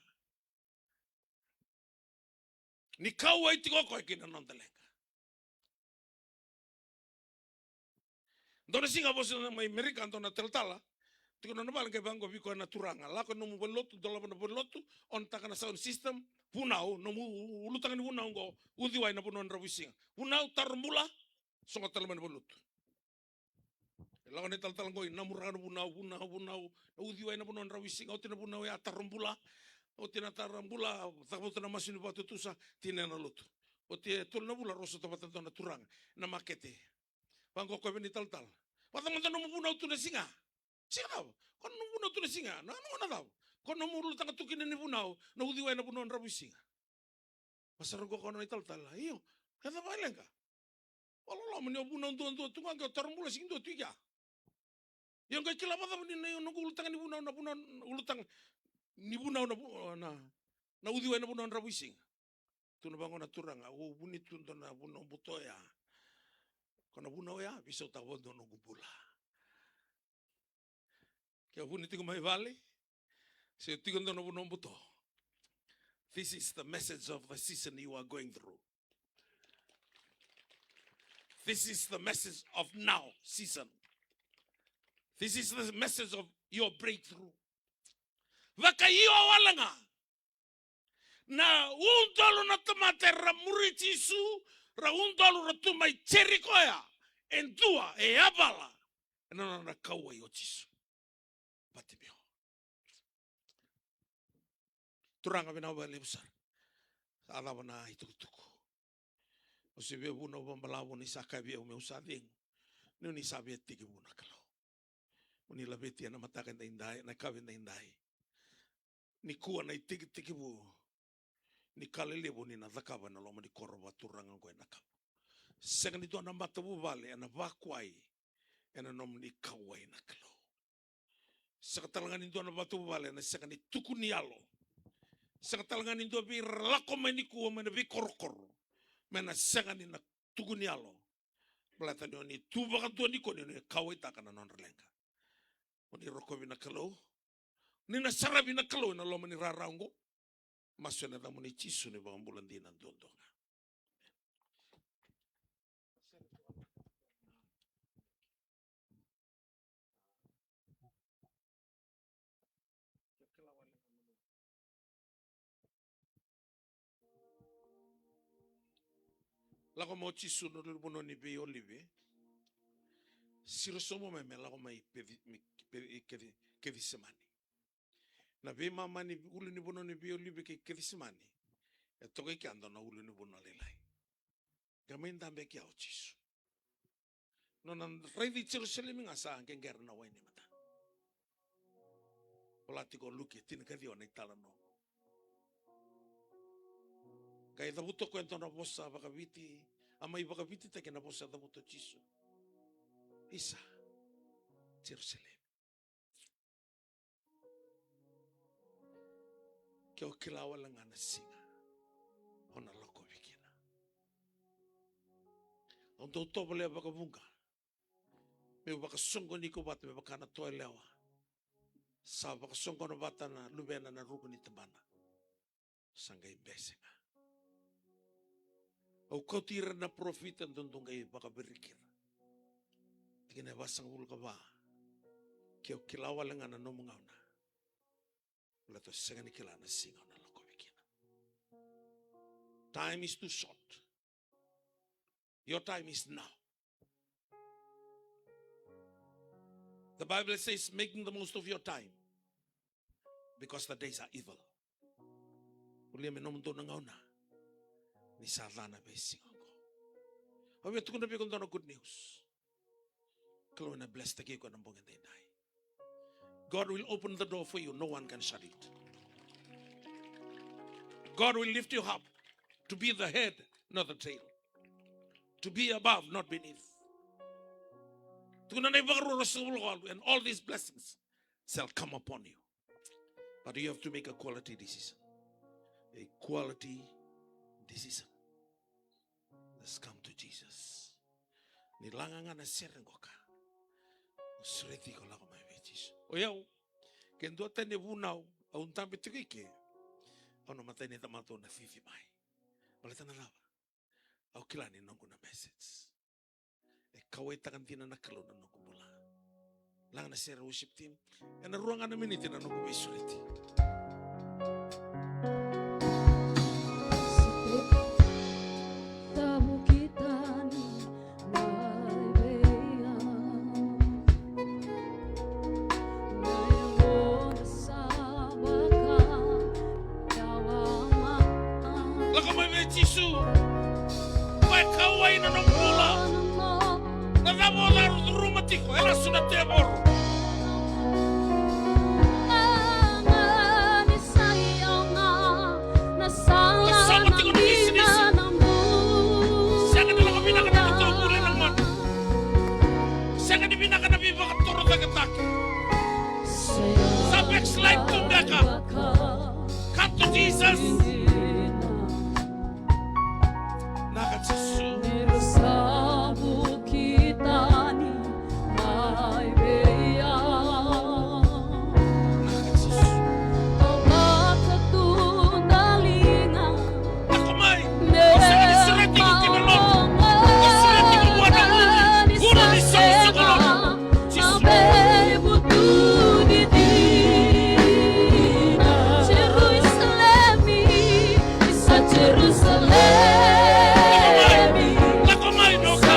ni kauwai tiko o koya kei na noda leqa. Dua na siga a vosa mai Amerika, dua na talatala, tiko na nona vale, qai vaqo vei koya na turaga: Lako e nomu valenilotu, dolava na valenilotu, on-taka na sound system, vunau, nomu ulutaga ni vunau oqo, Uciwai na Vanua Dravuisiga. Vunau, taro bula, sogo tale mai na valenilotu. E lako na italatala oqo, namuraka na vunau, vunau, vunau, na Uciwai na Vanua Dravuisiga, oti na vunau ya, taro bula, oti na taro bula, cavuta na masu ni vakatutusa, tinia na lotu. Oti e tolu na vula, rau sota vata e dua na turaga ena makete. Vaqo o koya vei na italatala: Vacava mada nomu vunau tu na siga? Siga cava? Ko na nomu vunau tu na siga? Na, na gauna cava? Ko nomu ulutaga tu kina ni vunau, na Uciwai na Vanua Dravuisiga. Vakasara qo o koya na italatala: Io, e cava e leqa? Vakaloloma ni o vunau duadua tu ga, qai o taro bula sega ni dua tu i kea. Ia qai kila vakacava ni na, noqu ulutaga ni vunau, na vunau, ulutaga ni vunau, na vu-, na, na Uciwai na Vanua Dravuisiga? Tukuna vaqo na turaga: Au vuni tu dua na vunau buto ya. Ko na vunau ya, veisautaka vakadua noqu bula. Ke o vuni tiko mai vale, se o tiko e dua na vanua buto, this is the message of the season you are going through. This is the message of now season. This is the message of your breakthrough. Vakaio wale ga. Na udolu na tamata era muri Jisu, ra udolu ra tu mai Jeriko ya, e dua e yavala ena nona kauwai o Jisu. Patimeo. Turaga, vinaka vakalevu sara. Sa cava na itukutuku? Au se via vunau vakabalavu ni sa kaya vei au meu sa cegu, ni o ni sa via tekivu na Kalou. Mo ni laveti ena mataka edaidai, na yakavi edaidai. Nikua na itekitekivu ni ka lelevu ni na cakava ena loma ni koro vakaturaga oqo e Nakavu. Sega ni dua na matavuvale ena vakuai ena nomuni kauwai na Kalou. Sega tale ga ni dua na matavuvale ena sega ni tuku ni yalo. Sega tale ga ni dua vei ira lako mai nikua mai na veikorokoro me na sega ni na tuku ni yalo. Baleta ni o ni tu vakadua nikua ni o ni kauwaitaka na nodra leqa. O ni rokovi na Kalou. Ni na saravi na Kalou ena loma ni rara oqo. Masu ena yacamuni Jisu na iVakabula dina duadua ga. Lako mai o Jisu na ulunivanua ni veiolive. Siro sobu mai me lako mai Peci-, me Peci-, Keci-, Kecisemani. Na veimama ni ulunivanua ni veiolive kei Kecisemani, e toka i kea e dua na ulunivanua lailai. Qai mai dabe i kea o Jisu. Nona raici Jerusalemi ga sa qeqera na wai ni matana. Vola tiko o Luke tinikaciwa na italanoa. Qai cavuta o koya e dua na vosa vakaviti, a mai vakavititaki ena vosa e cavuta o Jisu. Isa, Jerusalemi. Ke o kila wale ga na siga o na lakovi kina. Au dau tovolea vakavuqa meu vakasoqoni iko vata me vaka na toa yalewa sa vakasoqona vata na luvena na ruku ni tabana. Sa qai bese ga. Au kauti ira na parofita, dou qai vakaviriki ira. Tikina e vasagavulu ka va. Ke o kila wale ga na nomu gauna, baleta o sega ni kila na siga o na lakovi kina. Time is too short. Your time is now. The Bible says, making the most of your time, because the days are evil. Volia me nomudou na gauna, ni sa ca na veisiga oqo. Au via tukuna vei iko dua na good news. Kalou ena blesstaki iko ena bogi edaidai. God will open the door for you. No one can shut it. God will lift you up to be the head, not the tail. To be above, not beneath. Tukuna na iVakarua ruasagavulu ka walu, and all these blessings shall come upon you. But you have to make a quality decision. A quality decision. Na Just come to Jesus. Ni laga ga na sere qoka. Sureti iko, lako mai vei Jisu. O yau, ke dua tani e vunau, au dabe tiko i ke. Au na matai ni tamata au na cici mai. Baleta na cava? Au kila ni noqu na message. E kauwaitaka dina na Kalou na noqu bula. Laga na sere, worship team. Ena rua ga na miniti na noqu veisureti. Lako mai vei Jisu. Koya e kauwai na nomu bula. Na cava o curuma tiko? E lasu na tevoro. Ka soma tiko na bisinisi. Sega ni lako vinaka na nomu bula ena gauna. Sega ni vinaka na veivakatorocaketaki. Sa backslide tu beka. Come to Jesus. Naka Jisu. Naka Jisu. Lako mai. O sega ni sureti iko ki na lotu. O sureti iko vua na Guru. Guru ni soqosoqo lotu. Jisu. Lako mai, lako mai, no ka.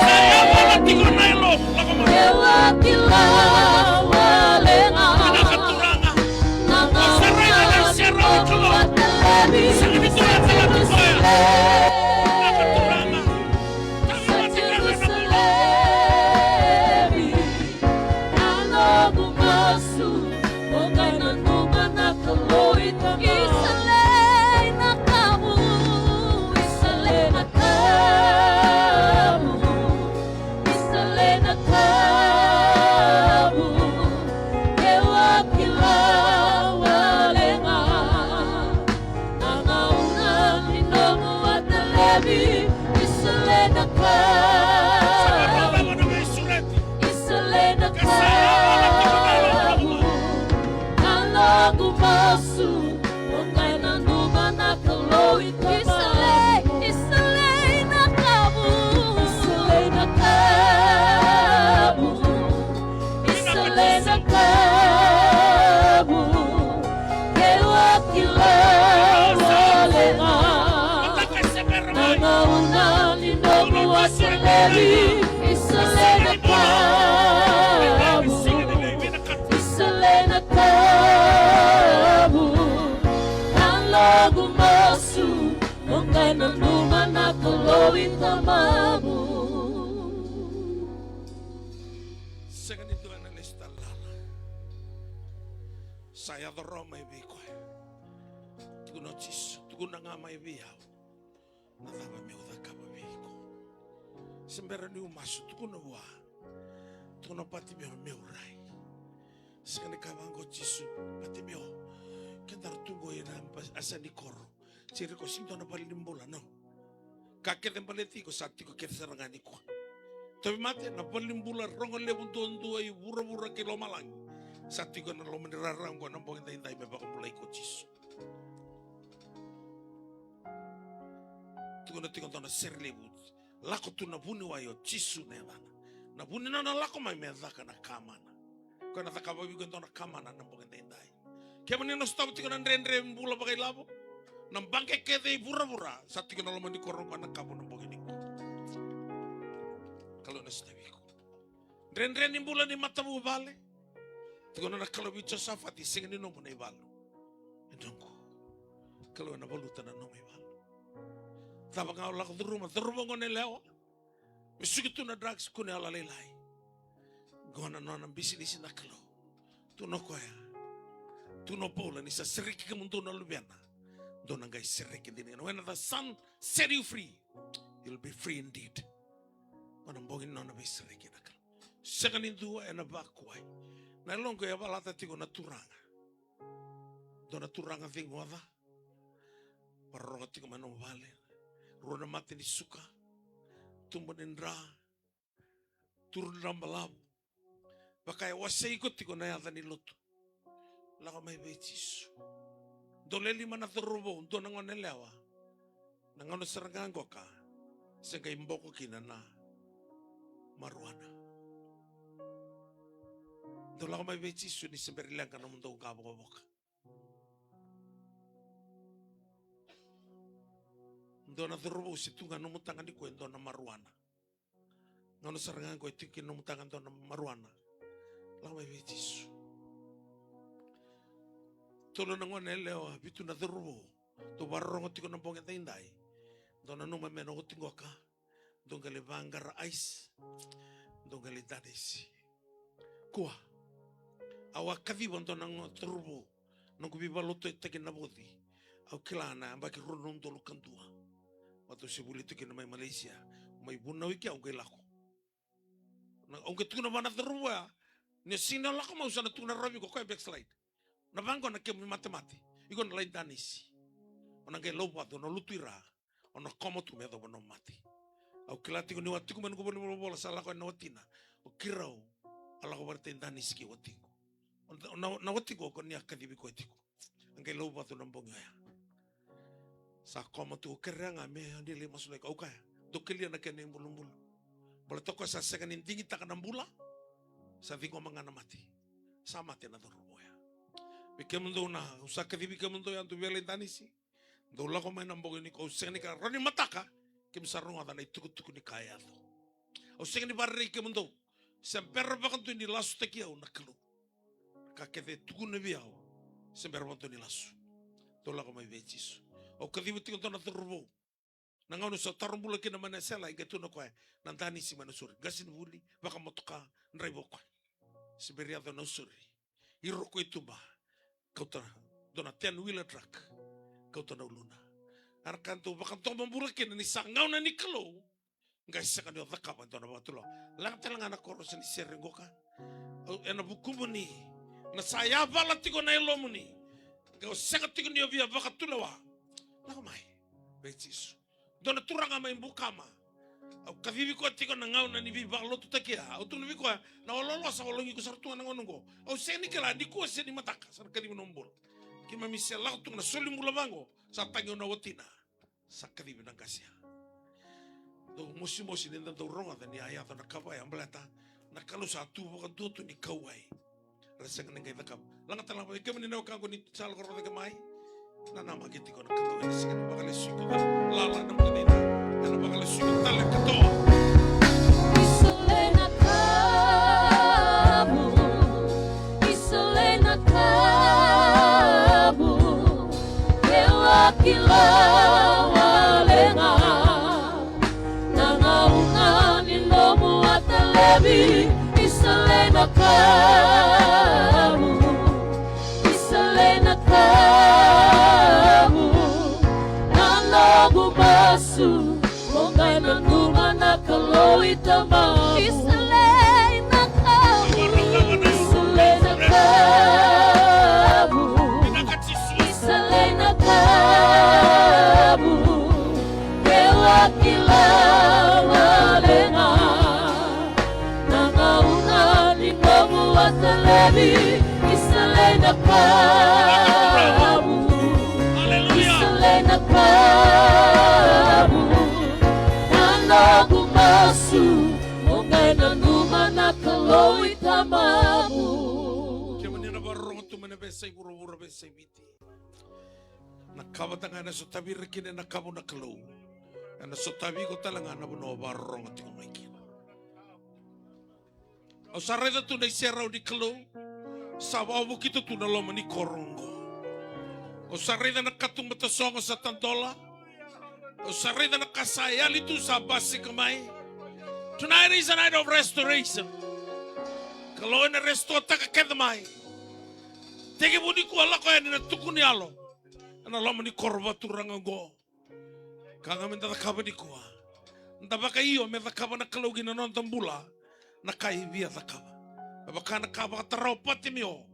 Sa yavala tiko na yalomu, lako mai. Vinaka Turaga. O sa raica na sere ni Kalou. Sega ni dua e calati koya. Vinaka Turaga. Taga vata kei na bula. Sega ni dua ena lesu tale lala. Sa yaco rawa mai vei koya. Tukuna o Jisu, tukuna ga mai vei au. Na cava meu cakava vei iko? Se bera niu masu, tukuna vua. Tukuna Patimeo, meu rai. Sega ni kaya vaqo o Jisu, Patimeo, kedaru tu qo ena ba-, yasa ni koro. Jeriko, sega ni dua na vale ni bula, no. Ka kece baleti iko sa tiko kece sara ga nikua. Tauvimate, na vale ni bula rogo levu duadua i vuravura kei lomalagi. Sa tiko ena loma ni rara qo na bogi daidai me vakabulai iko o Jisu. Tukuna tiko e dua na sere levu. Lako tu na vuniwai o Jisu na yacana. Na vu ni nona lako mai me caka na ka mana. Koya na cakava vei iko e dua na ka mana na bogi daidai. Kevaka ni na sotava tiko na dredre bula vakailavo, na baqe kece i vuravura, sa tiko na loma ni koro qo na kavu na bogi nikua. Kalou na sotavi iko. Dredre ni bula ni matavuvale. Tukuna na Kalou vei Josafati, sega ni nomu na ivalu. E noqu. Kalou ena valuta na nomu ivalu. Cava ga o lako curuma, curuma o goneyalewa. Me suki tu na drugs, kune yalolailai. Qo na nona bisinisi na Kalou. Tukuna o koya. Tukuna o Paula, ni sa sereki kemudou na Luvena, dou na qai sereki dina. When the Son set you free, you'll be free indeed. Qo na bogi ni nona veisereki na Kalou. Sega ni dua ena vakuai. Na yaloqu e yavalata tiko na turaga. Dua na turaga ciqoca. Vakarorogo tiko mai nomu vale. Rua na mata ni suka, tuba ni dra, turu ni dra balavu. Vaka e wasei iko tiko na yaca ni lotu. Lako mai vei Jisu. Dou le lima na cauravou, dua na gone yalewa. Na gauna sara ga qoka, se qai boko kina na maruana. Dou lako mai vei Jisu ni se bera ni leqa nomudou qavokavoka. Dua na cauravou se tu ga nomu taga nikua e dua na maruana. Gauna sara ga qo e tiko kina nomu taga dua na maruana. Lako mai vei Jisu. Tolu na gone yalewa, vitu na cauravou. Dou vakarorogo tiko na bogi edaidai. Dou nanuma me na oti qoka. Dou qai lai vaqara ice. Dou qai lai danisi. Kua. Au a kaciva dua na gone cauravou. Noqu veivakalotutaki na voci. Au kila na yabaki rua na udolu ka dua. Matou se vuli tu kina mai Malaysia. Mai vunau i ke au qai lako. Na, au qai tukuna vua na cauravou ya. Ni o sega ni lako mai au sa na tukuna rawa vei iko, o koya backslide. Na vaqo na kemu matemate. Iko na lai danisi. O na qai lauvacu, o na lutu i ra. O na koma tu me yacova na mate. Au kila tiko ni au a tiko mai noqu valenivolavola sa lako yani na watina. O keirau a lako vata i danisi kei watiqu. O na, na watiqu o koya ni a kacivi koya tiko. A qai lauvacu na bogi oya. Sa koma tu, o kerea ga me ni lai masulaki, au kaya. Dou kelia na kena ibulubulu. Baleta o koya sa sega ni digitaka na bula. Sa ciqoma ga na mate. Sa mate na cauravou oya. Vei kemudou na, au sa kacivi kemudou ya, dou via lai danisi. Dou lako mai na bogi nikua, au sega ni kaya, rawa ni mataka, keimami sa rogoca na itukutuku ni ka e yaco. Au sega ni vakarerei kemudou, se bera vakadua ni lasutaki au na Kalou. Ka kece e tukuna vei au, se bera vakadua ni lasu. Dou lako mai vei Jisu. Au kaciva tiko dua na cauravou. Na gauna sa taro bula kina mai na sela, e qai tukuna o koya, na danisi mai Nausori. Qasenivuli, vakamotoka, draiva o koya. Se bera ni yaco e Nausori. Iro ko i tuba. Kauta, dua na ten wheeler truck. Kauta na uluna. Era ka dau vakadomobula kina ni sa gauna ni Kalou. Qai sega ni o cakava e dua na vakatulewa. Laga tale ga na koro sa ni sere qoka. Au, ena vukumuni. Na sa yavala tiko na yalomuni. Qai o sega tiko ni o via vakatulewa. Lako mai. Vei Jisu. Dua na turaga mai Bukama. Au kacivi koya tiko na gauna ni veivakalotutaki ya. Au tukuna vei koya, na oloolo sa ologi iko sara tu ga na gauna oqo. Au sega ni kila, nikua se ni mataka, sa na kacivi nomu bula. Keimami se lako tu ga na soli bula vaqo, sa tagi au na watina. Sa kacivi na qase ya. Dau mosimosi ni da dau rogoca ni a yaco na ka vaya, baleta na Kalou sa tu vakadua tu ni kauwai. Ra sega ni qai cakava. Laga tale ga vei kemuni na wekaqu ni sa lako rogo cake mai. Nanamaki tiko na Kalou ena sega ni vakalesuya iko. Lala na mata ni na, ena vakalesuya iko tale katoa. Isole na kamu, isole na kamu, e vakila wale ga. Na gauna ni nomu a talevi, isole na kamu, isole na kamu. Na noqu masu, mo qai nanuma na Kalou i tamamu. Isole na kamu, isole na kamu. Isole na kamu, e vakila wale ga. Na gauna ni nomu a talevi, isole na kamu, isole na kamu. Na noqu masu, mo qai nanuma na Kalou i tamamu. Kemuni na vakarorogo tu mai na veiyasai vuravura, veiyasai Viti. Na ka vata ga ena sotavi ira kina ena kavu na Kalou, ena sotavi iko tale ga na vanua o vakarorogo tiko mai kina. Au sa raica tu na iserau ni Kalou sa vakavukita tu na loma ni koro oqo. Au sa raica na katuba tasogo sa tadola. Au sa raica na ka sa yali tu sa basika mai. Tonight is a night of restoration. Kalou ena restore-taka kece mai. Tekivu nikua lako yani na tuku ni yalo ena loma ni koro vakaturaga oqo. Ka ga me da cakava nikua, da vakaio me cakava na Kalou ki na noda bula na ka e via cakava. Me vaka na ka vakatara o Patimeo,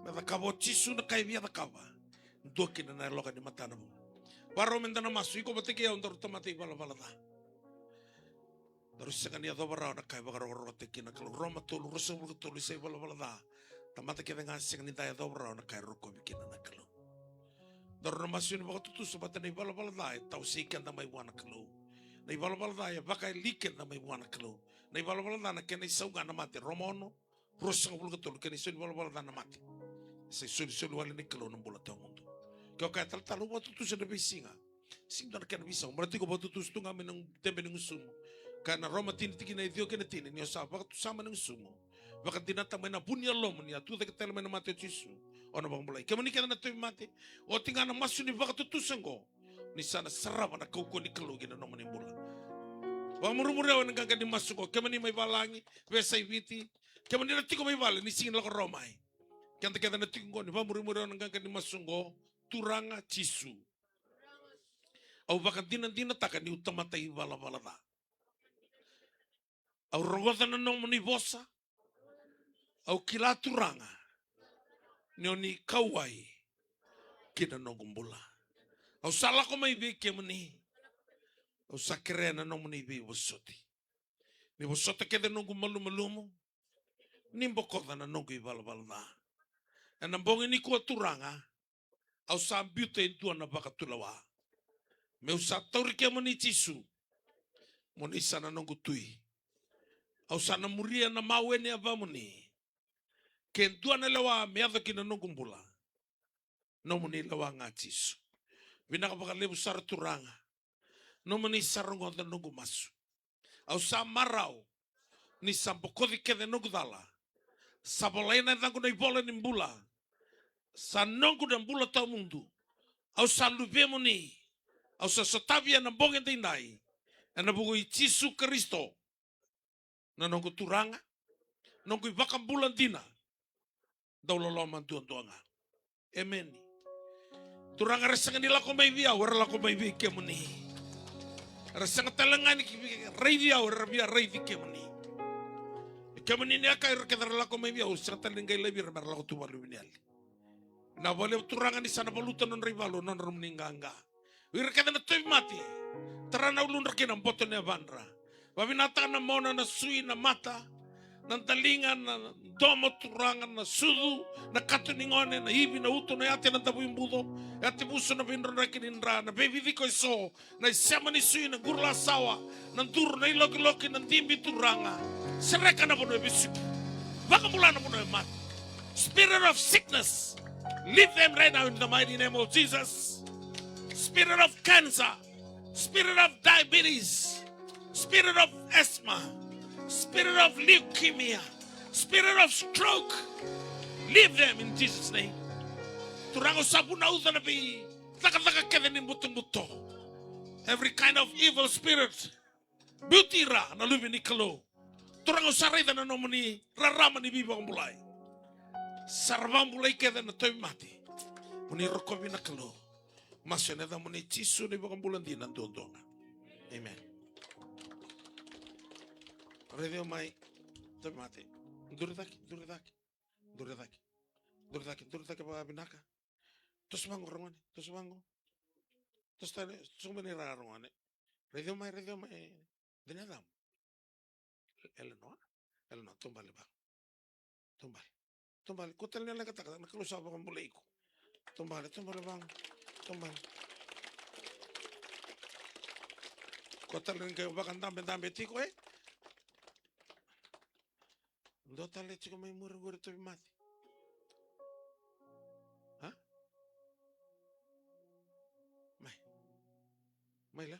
me cakava o Jisu na ka e via cakava. Dua kina na yaloka ni matana vou. Vakarau meda na masu, iko vata kei au daru tamata ivalavala ca. Daru sega ni yacova rawa na ka e vakarokorokotaki kina na Kalou. Roma tolu, ruasagavulu ka tolu, ni sa ivalavala ca. Tamata kece ga sega ni da yacova rawa na ka e rokovi kina na Kalou. Daru na masu ni vakatutusa vata na ivalavala ca e tawasei keda mai vua na Kalou. Na ivalavala ca e vakayali keda mai vua na Kalou. Na ivalavala ca na kena isau ga na mate. Roma ono, ruasagavulu ka tolu, kena isau ni valavala ca na mate. Sa isolisoli wale ni Kalou na bula tawamudu. Ke o kaya talatala, au vakatutusa ena veisiga. Sega ni dua na kena veisau. Baleta tiko vakatutusa tu ga mai na tebe ni gusumu. Kaya na Roma tini tikina e ciwa kei na tini, ni o sa vakatusa mai na gusumu, vakadinata mai na vu ni yalomu ni a tu cake tale mai na mate o Jisu, o na vakabulai. Kemuni kece na tauvimate, oti ga na masu ni vakatutusa oqo. Ni sa na sarava na kaukauwa ni Kalou ki na nomuni bula. Vakamurimuri au ena qaqa ni masu oqo. Kemuni mai valagi, veiyasai Viti. Kemuni na tiko mai vale, ni sega ni lako rawa mai. Keda kece na tiko oqo, ni vakamurimuri au ena qaqa ni masu oqo. Turaga Jisu. Au vakadinadinataka niu tamata ivalavala ca. Au rogoca na nomuni vosa. Au kila Turaga ni o ni kauwai ki na noqu bula. Au sa lako mai vei kemuni. Au sa kerea na nomuni veivosoti. Ni vosota kece noqu malumalumu. Ni bokoca na noqu ivalavala ca. Ena bogi nikua Turaga, au sa biuta e dua na vakatulewa. Meu sa tauri kemuni Jisu. Mo ni sa na noqu tui. Au sa na muria na mawe ni yavamuni. Ke dua na lewa me yaco ki na noqu bula. Nomuni lewa ga Jisu. Vinaka vakalevu sara Turaga. Nomuni sa rogoca noqu masu. Au sa marau. Ni sa bokoci kece noqu cala. Sa volai na yacaqu na ivola ni bula. Sa noqu na bula tawamudu. Au sa luvemuni. Au sa sotavi ena bogi edaidai. Ena vuku i Jisu Karisito. Na noqu Turaga. Noqu iVakabula dina. Dau loloma duadua ga. Emeni. Turaga era sega ni lako mai vei au, era lako mai vei kemuni. Era sega tale ga ni ki-, raici au, era via raici kemuni. E kemuni ni a kaya ira kece era lako mai vei au, sega tale ni qai laivi ira mera lako tu valenivuli. Na vale Turaga ni sa na valuta nodra ivalu, nodra nomuni qaqa. O ira kece na tauvimate, tara na uludra kina boto na yavadra. Vavinakataka na mona, na sui, na mata, na daliga, na domo Turaga, na sucu, na kato ni gone, na ivi, na uto, na yate, na davuibuco, yate vuso, na veidrodraki ni dra, na veiviciko eso, na isema ni sui, na qurulasawa, na duru, na ilokiloki, na dibi Turaga. Sereka na vanua e vesuki. Vakabula na vanua e mate. Spirit of sickness, leave them right now in the mighty name of Jesus. Spirit of cancer, spirit of diabetes, spirit of asthma, spirit of leukemia, spirit of stroke, leave them in Jesus' name. Turaga, au sa vunauca na veicakacaka kece ni butobuto. Every kind of evil spirit. Biuti ira na luve ni Kalou. Turaga, au sa raica na nomuni rarama ni veivakabulai. Sa ra vakabulai kece na tauvimate. Mo ni rokovi na Kalou. Masu ena yacamuni Jisu na iVakabula dina duadua ga. Amen. Raici au mai, tauvimate. Duri cake, duri cake. Duri cake. Duri cake, duri cake vakavinaka. Toso vaqo, ragone, toso vaqo. Toso tale, toso mai na ira, ragone. Raici au mai, raici au mai. Dina yacamu. Elenoa. Elenoa, taubale vaqo. Taubale. Taubale, kua tale ni leqataka, na Kalou sa vakabulai iko. Taubale, taubale vaqo. Taubale. Kua tale ni qai vakadabedabe tiko, e? Dua tale tiko mai muri qori, tauvimate. A? Mai. Mai, Leo.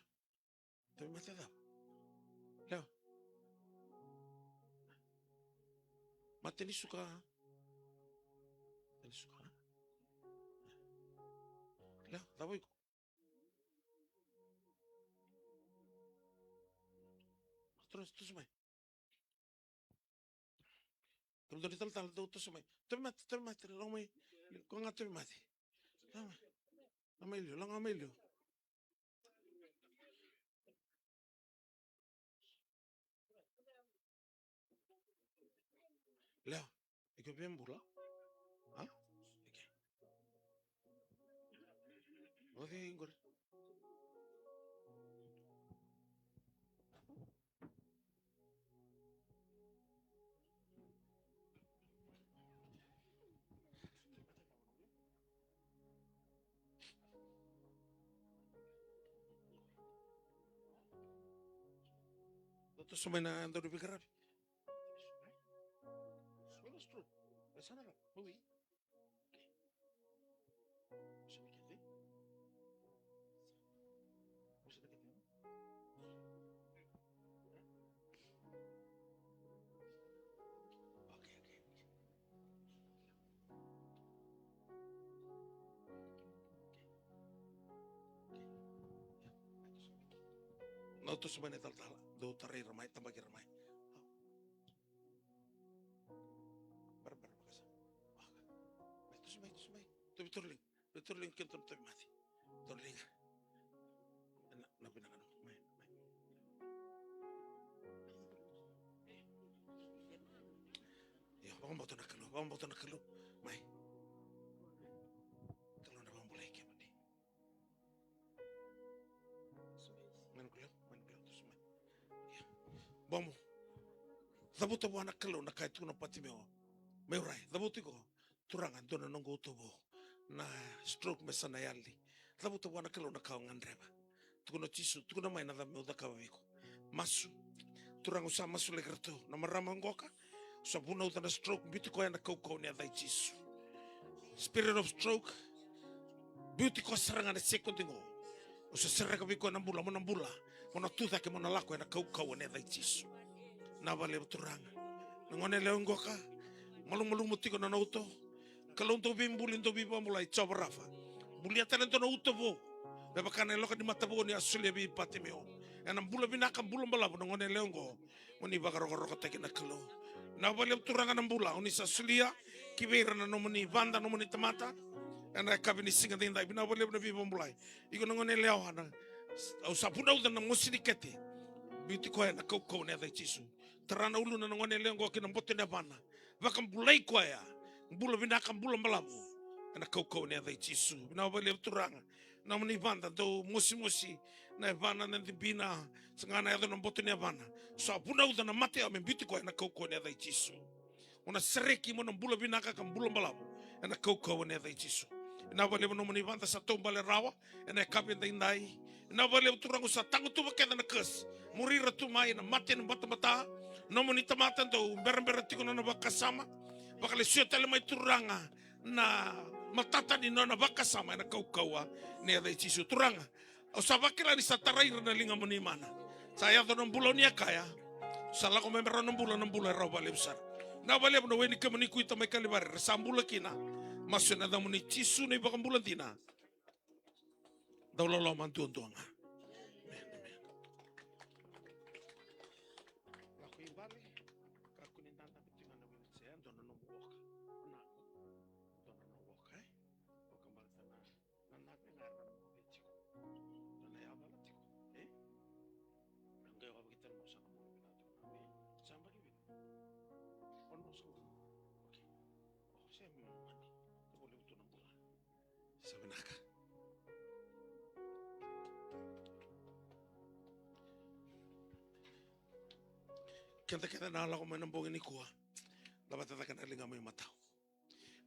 Tauvimate cava? Leo. Mate ni suka. Mate ni suka. Leo, cava o iko? Toso, toso mai. Kemudou na italatala, dou toso mai. Tauvimate, tauvimate, lako mai. Ko ga tauvimate. Lako mai. Lako mai liu, lako mai liu. Leo, iko via bula? A? Ike. Oci qori. Toso mai na dau ni veiqaravi. Mai na stroke. Mai sa na rau. Mawi. Na toso mai na italatala, dou tarai ira mai, tabaki ira mai. Barabara vakasa. Mai, toso mai, toso mai. Tobi, toso mai. Vei Toroliga kei na Toromate. Toroliga. Na, na vinaka na mai, mai. Io, vakabauta na Kalou, vakabauta na Kalou. Mai. Kalou na vakabulai kemuni. Mai na Kalou, mai na Kalou, toso mai. Io. Bomo. Cavuta vua na Kalou na ka e tukuna o Patimeo. Mai urai, cavuta iko. Turaga, dua na noqu uto vou. Na stroke me sa na yali. Cavuta vua na Kalou na ka o gadreva. Tukuna o Jisu, tukuna mai na cava meu cakava vei iko. Masu. Turaga, au sa masulaki iratou na marama oqo ka. Au sa vunauca na stroke, biuti koya ena kaukauwa ni yaca i Jisu. Spirit of stroke, biuti koya sara ga ena sekodi qo. Au sa sereka vei koya na bula, mo na bula. Mo na tu cake, mo na lako ena kaukauwa ni yaca i Jisu. Vinaka vakalevu Turaga. Na gone yalewa oqo ka. Malumalumu tiko na nona uto. Kalou dau veibuli, dau veivakabulai, Jiova Rafa. Bulia tale e dua na uto vou. Me vaka na yaloka ni mata vou ni a solia vei Patimeo. Ena bula vinaka, bula balavu na gone yalewa oqo. Mo ni vakarokorokotaki na Kalou. Vinaka vakalevu Turaga na bula o ni sa solia ki vei ira na nomuni vada, nomuni tamata. Ena yakavi ni siga daidai, vinaka vakalevu na veivakabulai. Iko na gone yalewa na, au sa vunauca na mosi ni kete. Biuti koya ena kaukauwa ni yaca i Jisu. Tara na uluna na gone yalewa oqo ki na boto ni yavana. Vakabulai koya. Bula vinaka, bula balavu. Ena kaukauwa ni yaca i Jisu. Vinaka vakalevu Turaga. Nomuni vada dau mosimosi na yavana, na dibina, saga na yaco na boto ni yavana. Sa vunauca na mate ya me biuti koya ena kaukauwa ni yaca i Jisu. Mo na sereki, mo na bula vinaka ka bula balavu ena kaukauwa ni yaca i Jisu. Vinaka vakalevu nomuni vada sa taubale rawa ena yakavi daidai. Vinaka vakalevu Turaga, au sa tagutuva kece na curse. Muri ira tu mai na mate ni batabata. Nomuni tamata dau berabera tiko na nona vakasama. Vakalesuya tale mai Turaga na matata ni nona vakasama ena kaukauwa ni yaca i Jisu. Turaga, au sa vakila ni sa tarai ira na ligamuni mana. Sa yaco na bula o ni a kaya. Sa lako mai me rawa na bula, na bula e rawa vakalevu sara. Vinaka vakalevu na we ni kemuni kuita mai Kalivari, era sa bula kina. Masu ena yacamuni Jisu na iVakabula dina. Dau loloma duadua ga. Amen, amen. Lako i vale, kakua ni dadabe tu ga na wheelchair, dua na nomu walker. Na, dua na nomu walker, e? Walker baleta na, na nave ga era na moce tiko. Dua na yavala tiko, e? Na qai wavakita na mosa na moce vinaka tiko na, e? Sa baki vei. Ono sa. Okay. O, se mi mani. Te vole utu na bula. Sa vinaka. Keda kece na lako mai na bogi nikua. Laveta cake na ligamu imatau.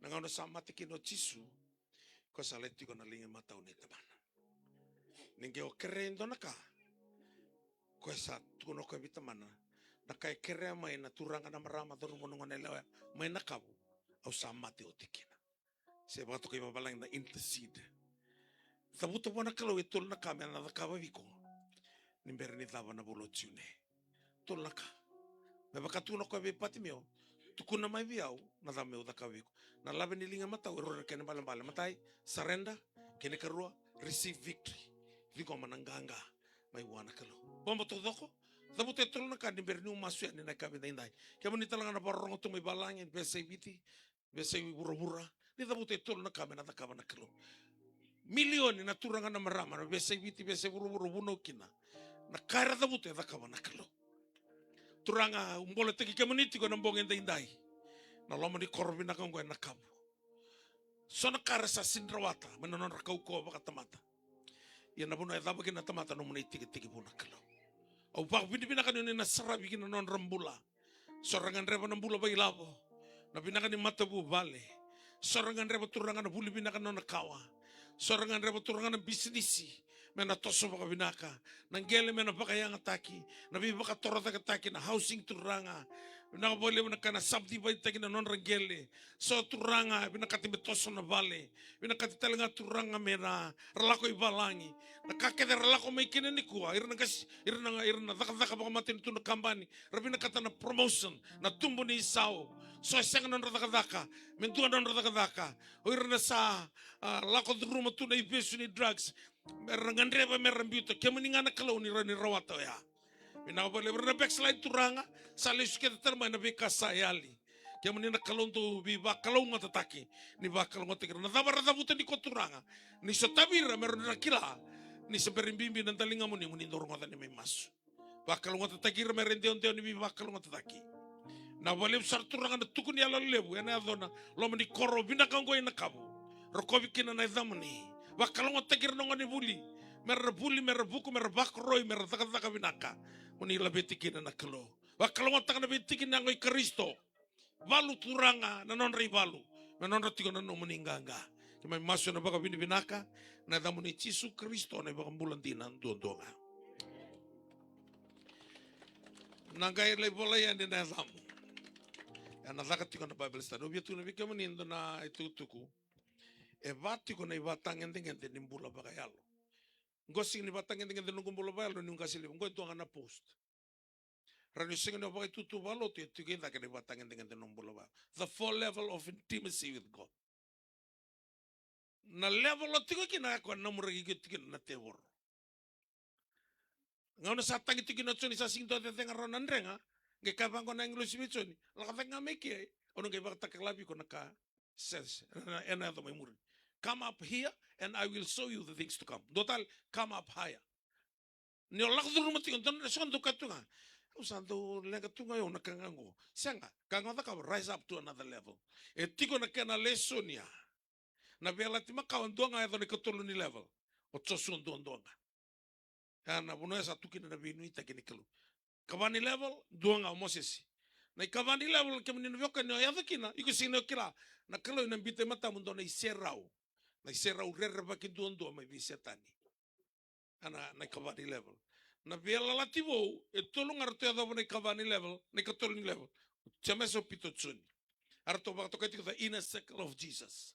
Na gauna sa mate kina o Jisu, ko sa lai tiko na liga imatau ni Tamana. Ni qai o kerea e dua na ka, ko sa tukuna o koya vei Tamana, na ka e kerea mai na turaga, na marama, cauravou, na gone yalewa mai na kavu, au sa mate oti kina. Se vakatokai vavalagi na intercede. Cavuta vua na Kalou e tolu na ka me na cakava vei iko ni bera ni cava na vula o June. Tolu na ka. Me vaka tukuna o koya vei Patimeo, tukuna mai vei au na cava meu cakava vei iko. Na lave ni liga imatau e rua na kena ibalebale. Matai, surrender, kena ikarua, receive victory. Ciqoma na qaqa mai vua na Kalou. Bobo taucoko, cavuta e tolu na ka ni bera niu masu yani ena yakavi daidai. Kemuni tale ga na vakarorogo tu mai valagi, veiyasai Viti, veiyasai vuravura, ni cavuta e tolu na ka me na cakava na Kalou. Milioni na turaga, na marama, na veiyasai Viti, veiyasai vuravura, vunau kina. Na ka era cavuta e cakava na Kalou. Turaga, au boletaki kemuni tiko ena bogi edaidai. Na loma ni koro vinaka oqo ena kavu. So na ka era sa sega ni rawata mai na nodra kaukauwa vakatamata. Ia na vanua e cava kina na tamata, nomuni itekitekivu na Kalou. Au vakavinavinaka ni oni na saravi kina na nodra bula. So ra gadreva na bula vakailavo, na vinaka ni matavuvale. So ra gadreva, Turaga, na vuli vinaka na nona kawa. So ra gadreva, Turaga, na bisinisi. me na toso vakavinaka, na qele me na vakayagataki, na veivakatorocaketaki, na housing Turaga. Vinaka vakalevu na ka na subdivide-taki na nodra qele. So Turaga, vinakati me toso na vale. Vinakati tale ga Turaga me ra, ra lako i valagi. Na ka kece ra lako mai kina nikua, ira na qasi, ira na, ira na cakacaka vakamatanitu na kabani, ra vinakata na promotion, na tubu ni isau. So e sega na nodra cakacaka, me dua na nodra cakacaka. O ira na sa, a, lako curuma tu na ivesu ni drugs, me ra gadreva me ra biuta, kemuni ga na Kalou ni ra, ni rawata oya. Vinaka vakalevu. Ira na backslide Turaga, sa lesu kece tale mai na veika sa yali. Kemuni na Kalou dou veivakalougatataki, ni vakalougatataki ira. Na cava ra cavuta nikua Turaga, ni sotavi ira me ra na kila ni se bera ni bibi na daligamuni, mo ni dau rogoca ni mai masu. Vakalougatataki ira me ra idewadewa ni veivakalougatataki. Vinaka vakalevu sara Turaga na tukuni yalo levu ena yaco na loma ni koro vinaka oqo i Nakavu. Rokovi kina na yacamuni. Vakalougatataki ira na gonevuli, me ra vuli, me ra vuku, me ra vakoroi, me ra cakacaka vinaka. Mo ni laveti kina na Kalou. Vakalougatataka na veitiki ni yago i Karisito. Valu Turaga na nodra ivalu, me nodra tiko na nomuni qaqa. Keimami masu ena vakavinavinaka, na yacamuni Jisu Karisito na iVakabula dina duadua ga. Na qai lai volai yani na yacamu. Ena caka tiko na Bible study. Au via tukuna vei kemuni e dua na itukutuku. E va tiko na ivakatagedegede ni bula vakayalo. Qo sega ni ivakatagedegede noqu bula vakayalo niu qase levu. Qo e dua ga na post. Rawa ni o sega ni o vakaitutu vakalotu, e tiko i cake na ivakatagedegede ni nomu bula vakayalo. The four level of intimacy with God. Na level o tiko kina, ya koya na namuraki iko tiko kina na tevoro. Gauna sa tagi tiko kina o Joni, sa sega ni dau cecega rawa na drega, qai kaya vaqo na agilosi vei Joni, lako cake ga mai ke, au na qai vakatakila vei iko na ka sese ena, ena yaco mai muri. Come up here and I will show you the things to come. Dua tale, come up higher. Ni o lako curuma tiko, dua na so dau kaya tu ga, au sa dau leqa tu ga o yau na ka ga qo. Sega, ka ga o cakava, rise up to another level. E tiko na kena lesoni ya. Na Veiyalayalati Makawa dua ga, yaco na ikatolu ni level. O Josua duadua ga. Ya na vanua ya sa tu kina na veinuitaki ni Kalou. Ikava ni level, dua ga o Mosese. Na ikava ni level, kemuni na veiwekani, o yaco kina, iko sega ni o kila, na Kalou ena biuta e matamu dua na iserau. Na iserau rerevaki duadua mai vei Setani. Ana, na ikava ni level. Na Veiyalayalati Vou, e tolu ga ratou yacova na ikava ni level, na ikatolu ni level. Jemesa, o Pita, o Joni. Eratou vakatokai tiko the inner circle of Jesus.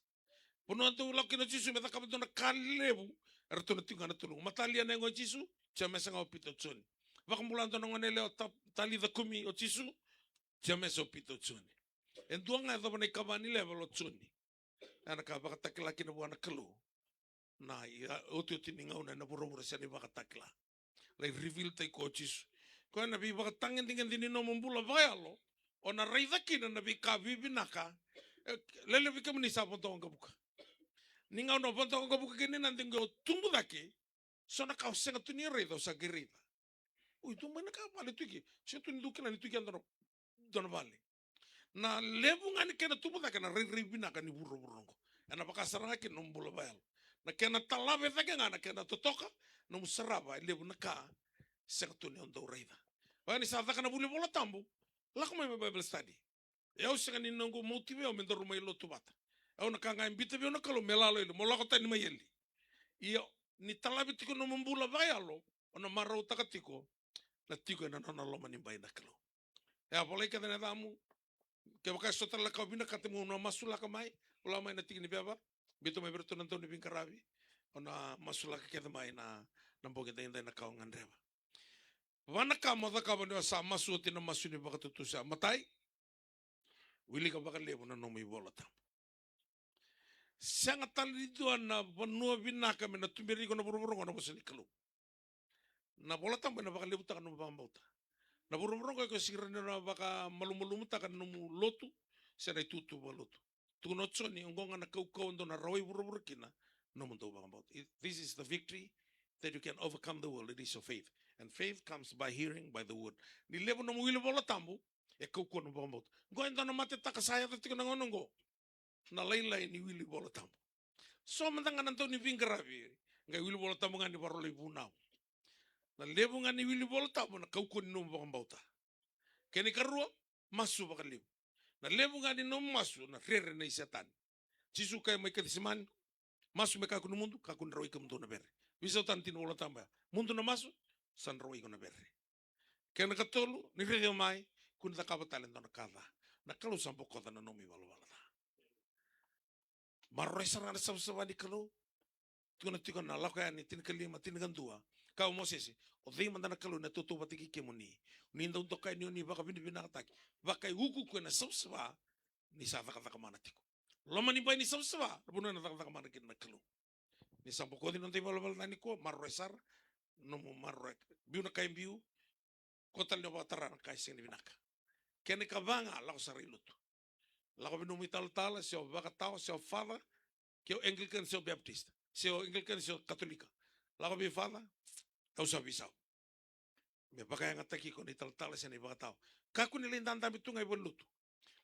Vanua dau lako kina o Jisu me cakava dua na ka levu, eratou na tiko ga na tolu. Matalia na yago i Jisu, Jemesa ga, o Pita, o Joni. Vakabula dua na gone yalewa, ta-, Talitha Kumi, o Jisu, Jemesa, o Pita, o Joni. E dua ga e yacova na ikava ni level, o Joni. Ena ka vakatakila kina vua na Kalou na i-, a, otioti ni gauna ena vuravura, se na ivakatakila. Lai reveal-taki koya o Jisu. Koya na veivakatagedegede ni nomu bula vakayalo, o na raica kina na veika vivinaka. E, lelevu vei kemuni sa vodo waqavuka. Ni gauna o vodo waqavuka kina, na degu o tubu cake, so na ka o sega tu ni raica, o sa qai raica. Oi, tu mai na ka vale tu ke. Sega tu ni dau kila ni tu ke dua na, dua na vale. Na levu ga ni kena tubu cake na rairai vinaka ni vuravura oqo. Ena vaka sara ga kina nomu bula vakayalo. Na kena talave cake ga, na kena totoka, nomu sarava, e levu na ka sega tu ni o dau raica. Oya ni sa caka na vuli Vola Tabu, lako mai me Bible study. E au sega ni noqu motive au me daru mai lotu vata. Au na ka ga e biuta vei au na Kalou me lako i liu, mo lako tani mai eli. Ia, ni talave tiko nomu bula vakayalo, o na marautaka tiko na tiko ena nona loma ni bai na Kalou. E a volai kece na yacamu, kevaka e so tale na ka o vinakata mo na masulaka mai, vola mai na tiki ni veva, biuta mai vei iratou na dauniveiqaravi, o na masulaka kece mai na, na bogi daidai na ka o gadreva. Va na ka mo cakava ni o sa masu oti na masu ni vakatutusa. Matai, wilika vakalevu na nomu iVola Tabu. Sega tale ni dua na vanua vinaka me na tuberi iko na vuravura oqo na vosa ni Kalou. Na Vola Tabu ena vakalevutaka na nomu vakabauta. Na vuravura oqo e ko sega ni na vakamalumalumutaka na nomu lotu se na itutu vakalotu. Tukuna o Joni, oqo ga na kaukauwa dou na rawai vuravura kina, nomu dau vakabauta. It, this is the victory that you can overcome the world, it is your faith. And faith comes by hearing by the word. Ni levu nomu wili Vola Tabu, e kaukauwa nomu vakabauta. Oqo e dua na matetaka sa yaco tiko na gauna oqo. Na lailai ni wili Vola Tabu. So mada ga na dauniveiqaravi, qai wili Vola Tabu ga ni vakarau lai vunau. Na levu ga ni wili Vola Tabu na kaukauwa ni nomu vakabauta. Kena ikarua, masu vakalevu. Na levu ga ni nomu masu na rere nei Setani. Jisu kaya mai Kecisemani, masu me kakua ni mudu, kakua ni rawai kemudou na vere. Veisau tale na tiki ni Vola Tabu ya. Mudu na masu, sa dro iko na vere. Kena ikatolu, ni raica mai, kua ni cakava tale e dua na ka ca. Na Kalou sa bokoca na nomu ivalavala ca. Maroroi sara ga na savasava ni Kalou. Tukuna tiko na Lako Yani tinikalima, tinikadua. Kaya o Mosese, o cei mada na Kalou ena tautauvata kei kemuni? Ni dau dokai ni o ni vakavinavinakataki. Vakaiukuuku ena savasava, ni sa cakacaka mana tiko. Loma ni bai ni savasava, na vanua ena cakacaka mana kina na Kalou. Ni sa bokoci noda ivalavala ca nikua, maroroi sara, nomu maroroi. Biu na ka e biu, kua tale ni o vakatara na ka e sega ni vinaka. Kena ikava ga, lako sara i lotu. Lako vei nomu italatala, se o vakatawa, se o father, ke o Anglican, se o Baptist, se o Anglican, se o Katolika. Lako vei father, au sa veisau. Me vakayagataki iko na italatala se na ivakatawa. Kakua ni lai dadabe tu ga i valenilotu.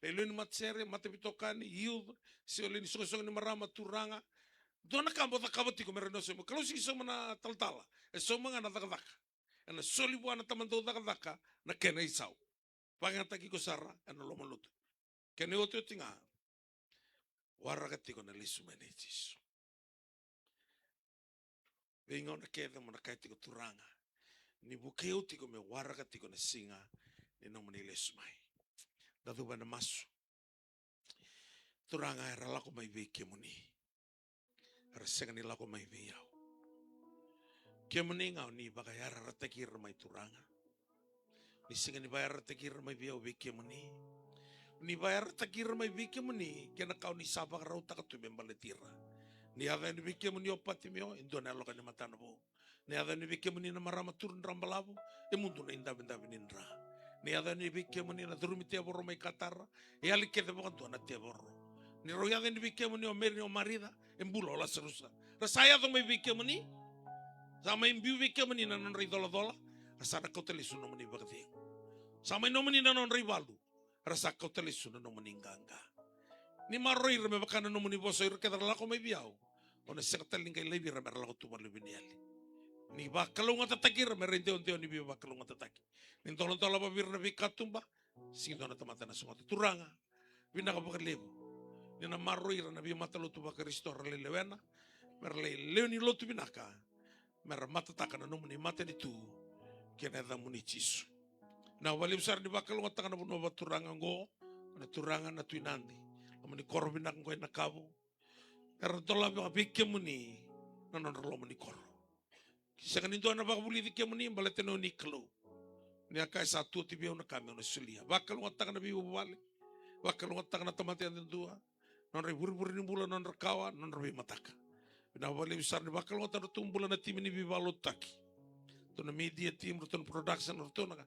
Lai lewe ni matasere, mataveitokani, youth, se o lewe ni soqosoqo ni marama, turaga. Dua na ka mo cakava tiko me rawa ni o sauma. Kalou sega ni sauma na talatala. E sauma ga na cakacaka. Ena soli vua na tamata dau cakacaka na kena isau. Vakayagataki iko sara ena loma ni lotu. Kena iotioti ga, waraka tiko na lesu mai nei Jisu. Veigauna kece mo na kaya tiko, Turaga, ni vukei au tiko me waraka tiko na siga ni nomuni lesu mai. Da cuva ena masu. Turaga, era lako mai vei kemuni. Era sega ni lako mai vei au. Kemuni ga o ni vakayarayarataki ira mai, Turaga. Ni sega ni vakayarayarataki ira mai vei au, vei kemuni. Ni vakayarayarataki ira mai vei kemuni, kei na ka o ni sa vakarautaka tu me baleti ira. Ni yaco yani vei kemuni o Patimeo, e dua na yaloka ni matana vou. Ni yaco yani vei kemuni na marama turu dra balavu, e mudu na idavedave ni dra. Ni yaco yani vei kemuni na curumi tevoro mai Katara, e yali kece vakadua na tevoro. Ni rau yaco yani vei kemuni o Meri, o Marica, e bula o Lasarusa. Ra sa yaco mai vei kemuni. Sa mai biu vei kemuni na nodra icolacola. Ra sa na kauta lesu na nomuni vakacegu. Sa mai nomuni na nodra ivalu. Ra sa kauta lesu na nomuni qaqa. Ni maroroi ira me vaka na nomuni vosa, ira kece ra lako mai vei au. O na sega tale ni qai laivi ira me ra lako tu valeniveivanua. Ni vakalougatataki ira me ra idewadewa ni veivakalougatataki. Ni doladola vakavi ira na veikatuba, sega ni dua na tamata na sogota. Turaga, vinaka vakalevu. Ni na maroroi ira na veimatalotu vaKarisito ra lai lewena, me ra lai lewe ni lotu vinaka, me ra matataka na nomuni matanitu kei na yacamuni Jisu. Vinaka vakalevu sara ni vakalougatataka na vanua vakaturaga oqo, na turaga na Tui Nadi. Nomuni koro vinaka oqo e Nakavu. Era dolavi vei kemuni na nodra loma ni koro. Sega ni dua na vakavulici kemuni baleta na nomuni Kalou. Ni a kaya sa tu oti vei au na ka meu na solia. Vakalougatataka na veivuvale. Vakalougatataka na tamata yadudua. Nodra ivurevure ni bula, nodra kawa, nodra veimataka. Vinaka vakalevu sara ni vakalougatataka na nodratou bula na timi ni veivakalotutaki. Ratou na media team, ratou na production, ratou na,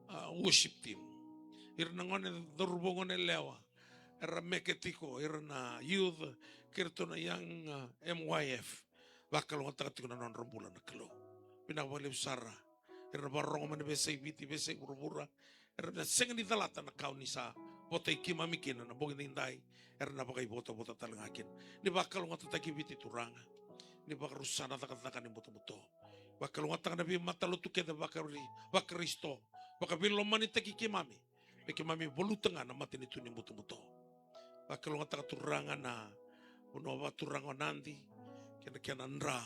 ah, worship team. Ira na gone cauravou, gone yalewa. Era meke tiko, ira na youth, kei ratou na young, ah, M Y F. Vakalougatataka tiko na nodra bula na Kalou. Vinaka vakalevu sara. Era na vakarorogo mai na veiyasai Viti, veiyasai vuravura. Era na sega ni calata na ka o ni sa votai keimami kina na bogi nidai. Era na vakaivotavota tale ga kina. Ni vakalougatataki Viti, Turaga. Ni vakarusa na cakacaka ni butobuto. Vakalougatataka na veimatalotu kece vakari-, vaKarisito. Vakaveilomanitaki keimami. Me keimami valuta ga na matanitu ni butobuto. Vakalougatataka, Turaga, na vanua vakaturaga o Nadi, kei na kena dra,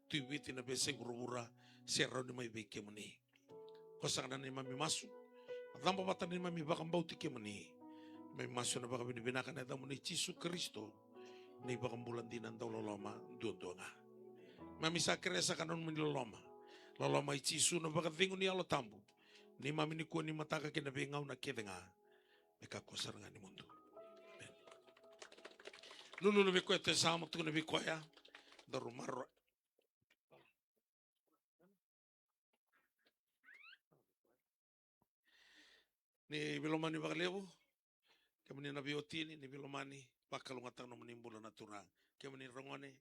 Tui Viti, na veiyasai vuravura, se rawa ni mai vei kemuni. Ko saka na neimami masu, na caba vata na neimami vakabauti kemuni. Mai masu ena vakavinavinaka ena yacamuni Jisu Karisito, na iVakabula dina dauloloma duadua ga. Mami sa kerea saka na nomuni loloma. Loloma i Jisu, na vakacegu ni Yalo Tabu. Neimami nikua, nimataka kei na veigauna kece ga. Me kakua sara ga ni mudu. Amen. Lululu vei koya e tu e Samoa, tukuna vei koya. Daru maroroi. Ni veilomani vakalevu. Kemuni na veiwatini, ni veilomani, vakalougatataka nomuni bula na Turaga. Kemuni ra gone,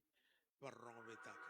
vakarorogo vei Taki.